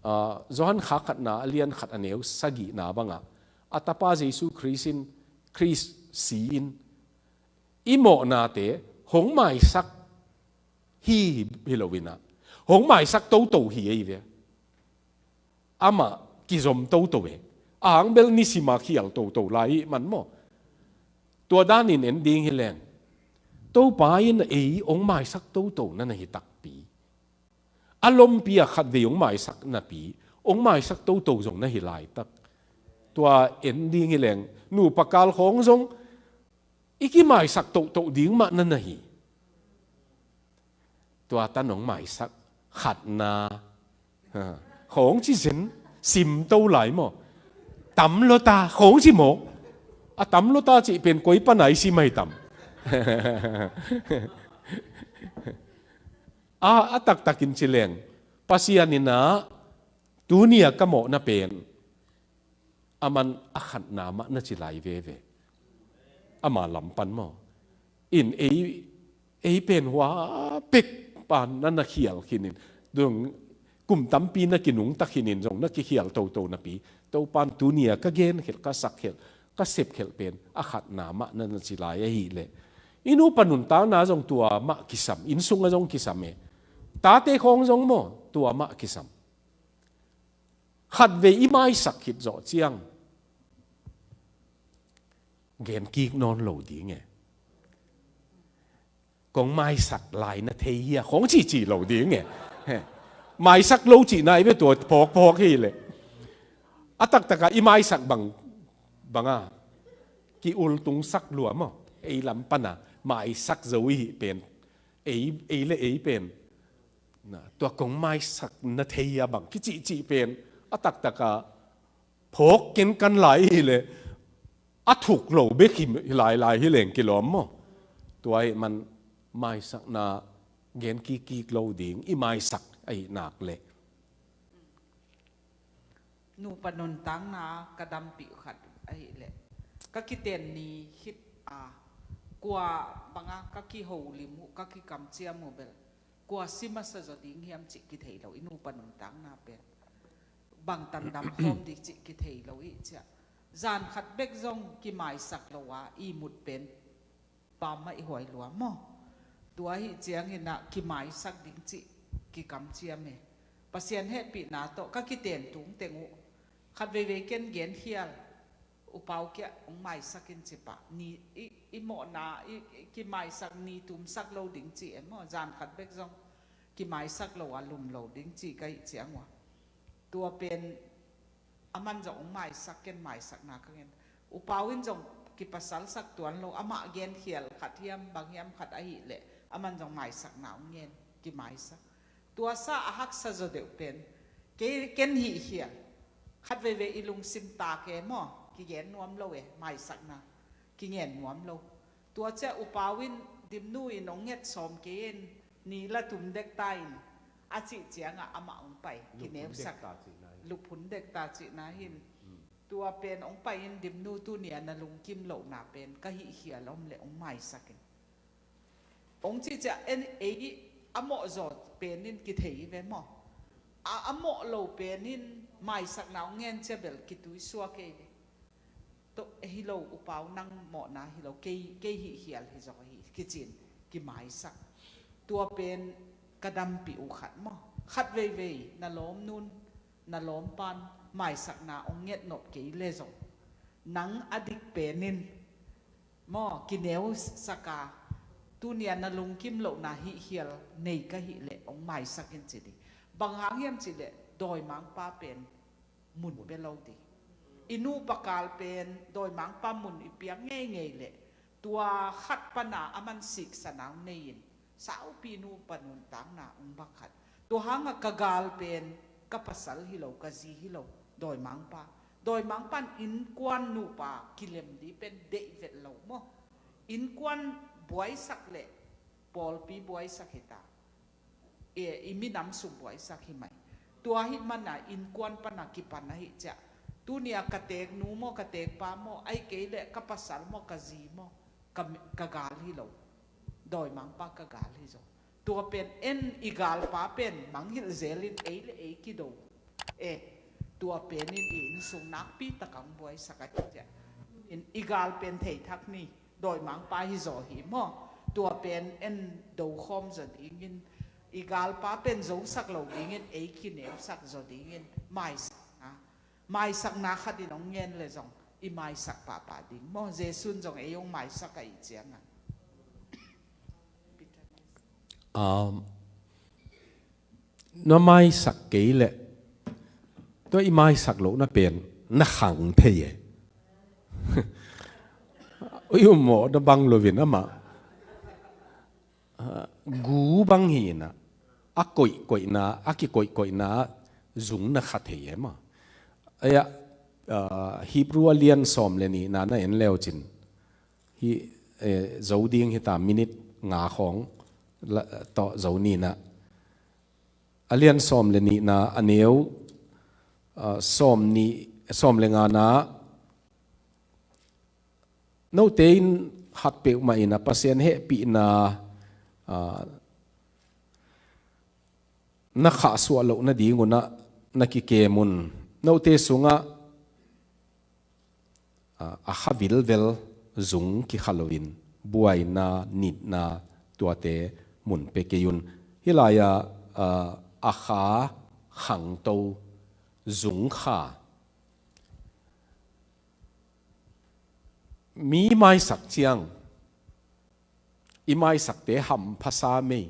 ah, Johan kha khatna a lian khat a neu sagihna bangah a tapa Jesu Khrist in, Khrist si in i mawhnate hong maisak hi, hi lo inah hong maisak toto hi ei ve. Amah kizom toto e. A hang bel nisima khial toto lai hi man maw? Tua danin en ding hi leng, Topa in ei hong maisak toto na na hi takpi. A lompi a khatvei hong maisak napi hong maisak toto zong na hi laitak. Tua en ding hi leng nupa kal khawng zong i kimaisak toto ding mah na na hi. Tua tan hong maisak khatna, ha, khawng ci zen, sim to lai maw? Tam lo ta khawng ci maw? A tam lo ta cih pen koi pana i sim ahi tam? A, a taktakin ci leng Pasian inah tuni a ka mawhna pen aman a khatna mah na ci lai veve. Ama lam pan maw? In ei, ei pen hua pek pan na na khial khinin dong kum tampi na kinungta khinin zong na kikhial toto napi Topan tuni a ka genkhelh, ka sakkhelh, ka sepkhelh pen a khatna mah na na ci lai ahileh i nupa nuntakna zong tua mah kisam, innsung a zong kisam e. Tate khawng zong maw tua mah kisam. Khatvei i maisak khit zawh ciang gen kik nawn lo ding e. Kong maisak lai na thei hia khong cici lo ding e. He. Maisak lo cihna i ve tua phawkphawk hi le. A taktaka i maisak bang, banga ki ultungsak lua maw? Ei lam pana maisak zo i hih pen, ei, ei le ei pen na, tua kong maisak na thei a bang kicihcih pen a taktaka phawk kenkan lai hi le a thuk lo bek hi lailai hi leng kilawm maw? Tua hi man maisakna gen kikkik lo ding i maisak ahi nak le. Nupa nuntakna ka dampih khat ahileh ka kiten ni khit a, kua banga ka kiholim uh, ka kikamciam uh bel kua si masa zaw ding hiam cih kithei lo, i nupa nuntakna pen bangtan dam khawm ding cih kithei lo i ciah. Zan khat bek zong kimaisak lo a ihmut pen pamah i huai lua maw? Tua ahih ciangin ah kimaisak ding cih kikamciam e. Pasian hehpihna tawh ka kiten tungteng uh khat veivei ken genkhial, upau kiah hong maisak in ci pah ni. I, i mawhna i, i kimaisak ni tumsak lo ding cih e maw? Zan khat bek zong kimaisak lo a lum lo ding cih ka hih ciang uh a, tua pen aman zong hong maisak, ken maisakna ka ngen. Upau in zong kipasalsak tuan lo, amah genkhial khat hiam bang hiam khat ahih leh aman zong maisakna hong ngen, kimaisak. Tua sa a haksa zaw deuh pen kei, ken hihkhial. Khat veivei i lungsim tak e maw, kigen nuam lo e, maisakna kingen nuam lo. Tua ciah upau in Dimnu in hong nget sawm kei in, ni la tum dek ta in, a cih ciangah amah hong pai, kineusak. Luphun dek ta cihna hin. Tua pen hong pai in Dimnu, tuni a na lungkim lohna pen ka hihkhial om leh hong maisak in. Hong cih ciah en ei a mawh zaw pen in kithei hi ve maw? A, a mawh lo pen in maisakna hong ngen ciah bel kituisuak ei ve. Tua hi lo upau, nang mawhna hi lo, kei, kei hihkhial hi zaw hi kici in kimaisak. Tua pen ka dampih uh khat maw? Khat veivei na lawmnu'n, na lawmpa'n maisakna hong ngetnop kei le zong, nang a dik pen in maw, kineusak a, tuni a na lungkim lohna hihkhial nei ka hih leh hong maisak in ci ding. Bang hang hiam cih leh dawimangpa pen mun pia lo ding. I nupa kal pen dawimangpa mun i piak ngeingei leh tua khat pana aman siksa nang nei in saupi nupa nuntakna hong bak khat. Tua hangah ka gal pen ka pasal hi lo, ka zi hi lo, dawimangpa. Dawimangpa'n innkuan nupa kilem ding pen deih vet lo maw? Innkuan buaisak leh pawlpi buaisak hi ta, e, i minam sung buaisak hi mai. Tua ahih mana innkuan pana kipan ahih ciah, tuni a ka teeknu maw, ka teekpa maw, ahih kei leh ka pasal maw, ka zi maw, ka, ka gal hi lo, dawimangpa ka gal hi zaw. Tua pen en i galpa pen mangngilh zel in ei le ei kido. E, tua pen in i innsung nakpi tak a hong buaisak a, i gal pen thei thak ni, dawimangpa hi zaw hi maw? Tua pen en do khawm zaw dingin, i galpa pen zosak lo dingin ei kineusak zaw dingin maisakna, maisakna khat in hong ngen le zong i maisak pahpah ding maw? Jesu'n zong ei hong maisak ahih ciangah. Um, na maisak kei leh, tua i maisak lohna pen na khang thei e. I um mawh na bang lo in amah, ah, gu bang hi in ah, a koihkoihna, a kikoihkoihna zung na kha thei e maw? Ei ah, ah, Hebrew a lian sawm le nihna na en leu cin, hih, eh, zo ding hi ta, minute nga khawng la, tawh zo ni in ah. A lian sawm le nihna, a neu, ah, sawm nih, sawm le ngana, note in khat peuhmah in ah Pasian hehpihna, ah, na khahsuah loh nading un ah na kikem un. Note sungah, ah, a kha vilvel zung kikha loin, buaina, nitna, tuate mun pia kei un. Hih lai-ah, ah, a kha khangto zung kha. Mi maisak ciang, i maisakte hampha sa mei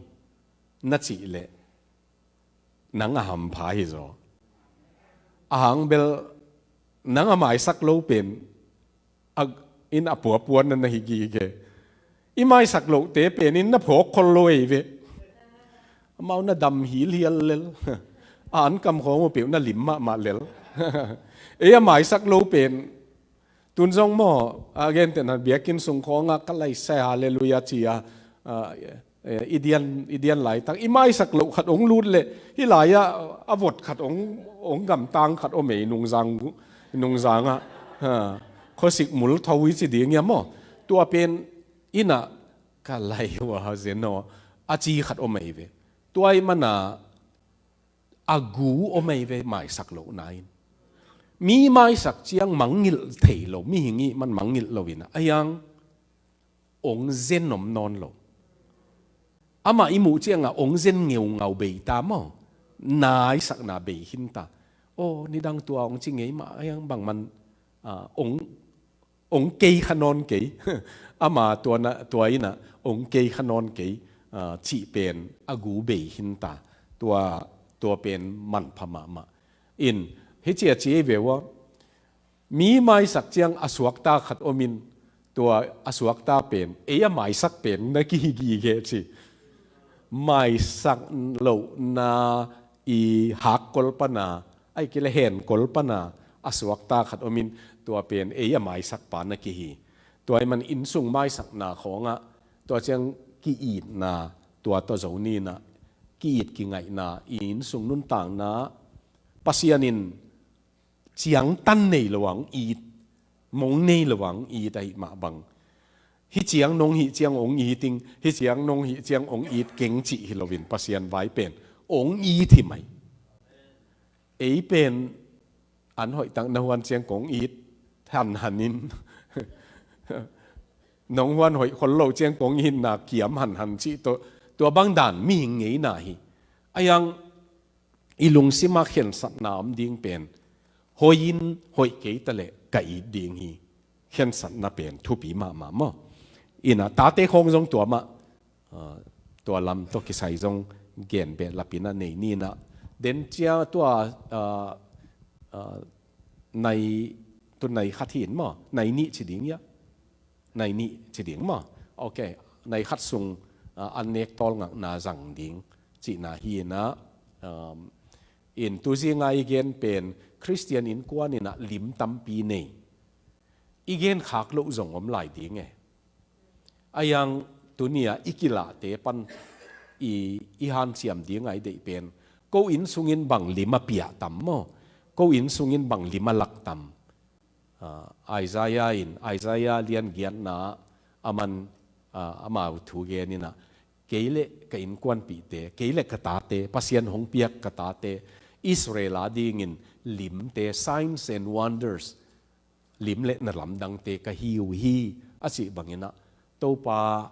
na cih leh, nang a hampha hi zaw. A hang bel nang a maisak lo pen a, in a puapuan na na hi gige. I maisak lohte pen in na phawk khol lo ei ve. Amau na dam hilhial lel. A ankam khawng uh peuh na lim mahmah lel. Ei a maisak lo pen, tun zong maw, a gentehna biakinn sung khawngah ka laisai halleluia ci a, ah, eh, i dian, i dian laitak i maisak loh khat hong lut leh, hih lai-ah a vot khat hong, hong gamtang khat om ei, nungzang, nungzangah, ha, khuasik mul tho i ci ding ia maw? Tua pen in ah ka lai hua zen aw, a ci khat om ei ve. Tua ahih mana a gu om ei ve, maisak lohna in. Mi maisak ciang mangngilh thei lo, mihing ih man mangngilh lo in a, a hiang ong zen om nawn lo. Amah i muh ciangah ong zen ngeungau bei ta maw? Naisakna bei khin ta. Aw, nidang tua ong ci ngei mah, a hiang bangman, ah, ong, ong kei kha nawn kei. Ama tua na, tua in a ong kei kha nawn kei, ah, cih pen a gu bei khin ta. Tua, tua pen manpha mahmah. In, hih ci a ci ei ve ua. Mi maisak ciang a suakta khat om in, tua a suakta pen ei a maisak pen na kihi gige ci. Maisak lohna i hakkol pana, ahih kei leh henkol pana a suakta khat om in, tua pen ei a maisakpa na kihi. Tua ahih man innsung maisakna khawngah, tua ciang ki-itna, tua tawh zo ni in a, ki-it kingaihna, i innsung nuntakna, Pasian in ciangtan nei lo a hong it, mong nei lo a hong it ahih mah bang. Hih ciang nong hih ciang hong it ing, hih ciang nong hih ciang hong it keng cih hi loin Pasian vai pen hong it hi mai. Ei pen an hoihtak na huan ciang kong it hanhan in, nong huan hoih khol lo ciang kong itna kiam hanhan cih tawh, tua bang dan mihing ngeina hi. A hiang i lungsimah khensatna om ding pen, hoih in hoih kei ta leh ka it ding hi. Khensatna pen thupi mahmah maw? In a, tate khawng zong tua mah, ah, tua lam tawh kisai zong gen behlap in a nei ni in a. Den cia tua, ah, ah, nai, tu nai khat hi in maw? Nai nih ci ding ia. Nai nih ci ding maw? Ok. Nai khat sung, ah, an nek tawlngakna zang ding cihna hi in a, um, in tu zinga i gen pen Khristian innkuan in a lim tampi nei. I gen khak loh zong om lai ding e. A hiang tuni a i kilahte pan i, i hanciam ding a i deih pen, ko inn sungin bang lim a piah tam maw? Ko inn sungin bang lim a lak tam? Ah, Isaiah in, Isaiah lian giatna a man, ah, amau thu gen in a, kei le ka innkuanpihte, kei le ka tate, Pasian hong piak ka tate, Israel a dingin limte, signs and wonders, lim le na lamdangte ka hi uh hi, a cih bangin a, Topa,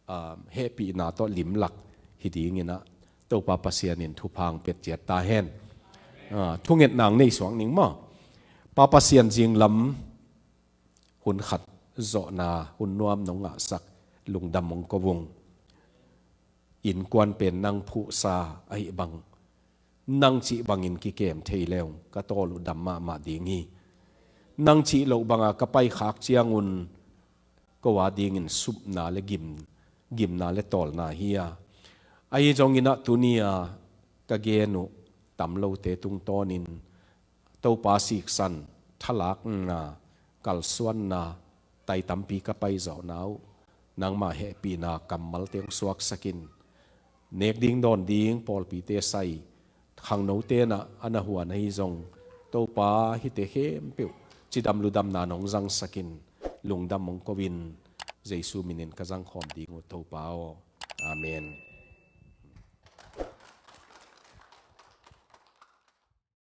ah, hehpihna tawh limlak hi ding in a, Topa Pasian in thupha hong pia ciat ta hen. Ah, thungetna hong nei suak ning maw? Pa Pasian, zinglam hun khat zawhna hun nuam nong ngahsak, lungdam hong ko ung. Innkuan pen nang phuhsa ahih bang, nang cih bangin kikem thei le ung, ka tawl uh dam mahmah ding hi. Nang cih loh banga ka paikhak ciangun ko a dingin supna le gim, gimna le tawlna hi a. Ahi zongin a tuni a ka gen uh tam lote tungtawnin Topa siksan, thalakna, kalsuanna, tai tampi ka paizawhna uh, nangmah hehpihna kammalte hong suaksak in. Nek ding dawn ding pawlpite sai, khangnote na a na huan ahi zong, Topa hihte khempeuh cidam ludamna nong zangsak in, lungdam hong ko in, Jesu minin ka zangkhawm ding uh Topa aw. Amen.